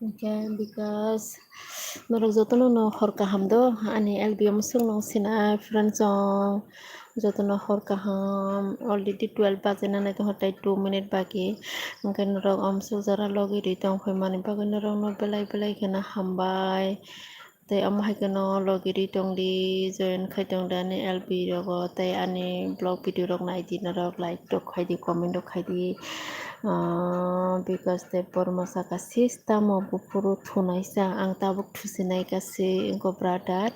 Hwnkhe Bikas, norok jotono no hor kaham do, ani L B o mwswk nung sinai friends rok, jotono hor kaham, already twelve baje na nai tongo, tei two minute baki, hwnkhe norok amswk jora logi ri tong phaimani bagwi norok no belai belai kheno hambai. Tei omo hai kheno logi ri tongdi, join khai tongdi ani L B rogo, tei ani vlog video rok naidi norok, like rok khaidi, comment rok khaidi. Ah, Bikas Debbarma saka, "Sis, tamo buphuru thunaisa, ang tabuk thusinai kasi, wngkha brother."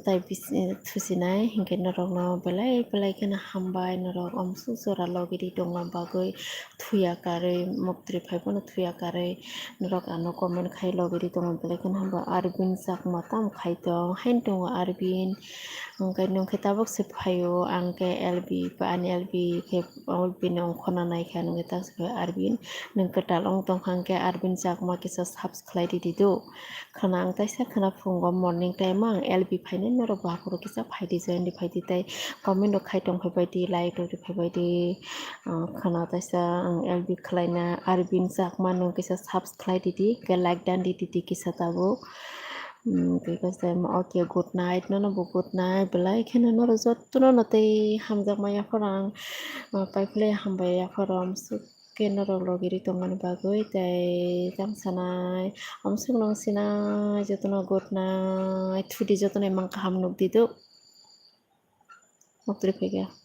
Tai bisi-, thusinai, hinkhe norokno belai belai kheno hambai, norok amswk jora logi ri tongma bagwi, thuya karwi, muktri phai phano thuya karwi. Norok ano comment khai logi ri tongo, belai kheno hambai. Arvin Chakma tamo khai tong, haino tongo Arvin. Hwnkhe nwng khe tabuk se phaio, ang khe L B, ani L B khe, L B ni ongkhorna nai khe, nwng khe tabuk se phaio Arvin. Nwng kwtal wng tong kha, hwnkhe Arvin Chakma kisa subs-, khlai ridi do. Khwna ang taisa khwna phungo morning time o ang L B phainai, norok bo aphuru kisa phaidi, join di phaidi, tei comment rok khai tong phaibaidi, like rok ri phaibaidi. Ah, khwna taisa ang L B khlaina, Arvin Chakma nwng kisa subs-, khlai ridi, khe like dan di, di, di kisa tabuk. Hmm, kisa, okay, good night, nono bo good night, belai kheno norok jotono no tei hamjakma yaphar ang, ah, paiphlai hambai yaphar amswk. Khe norok logi ri tongmani bagwi tei tang sanai, amswk nung sinai, jotono good night, thudi jotono imang kaham nukdi do. Muktri phaikha.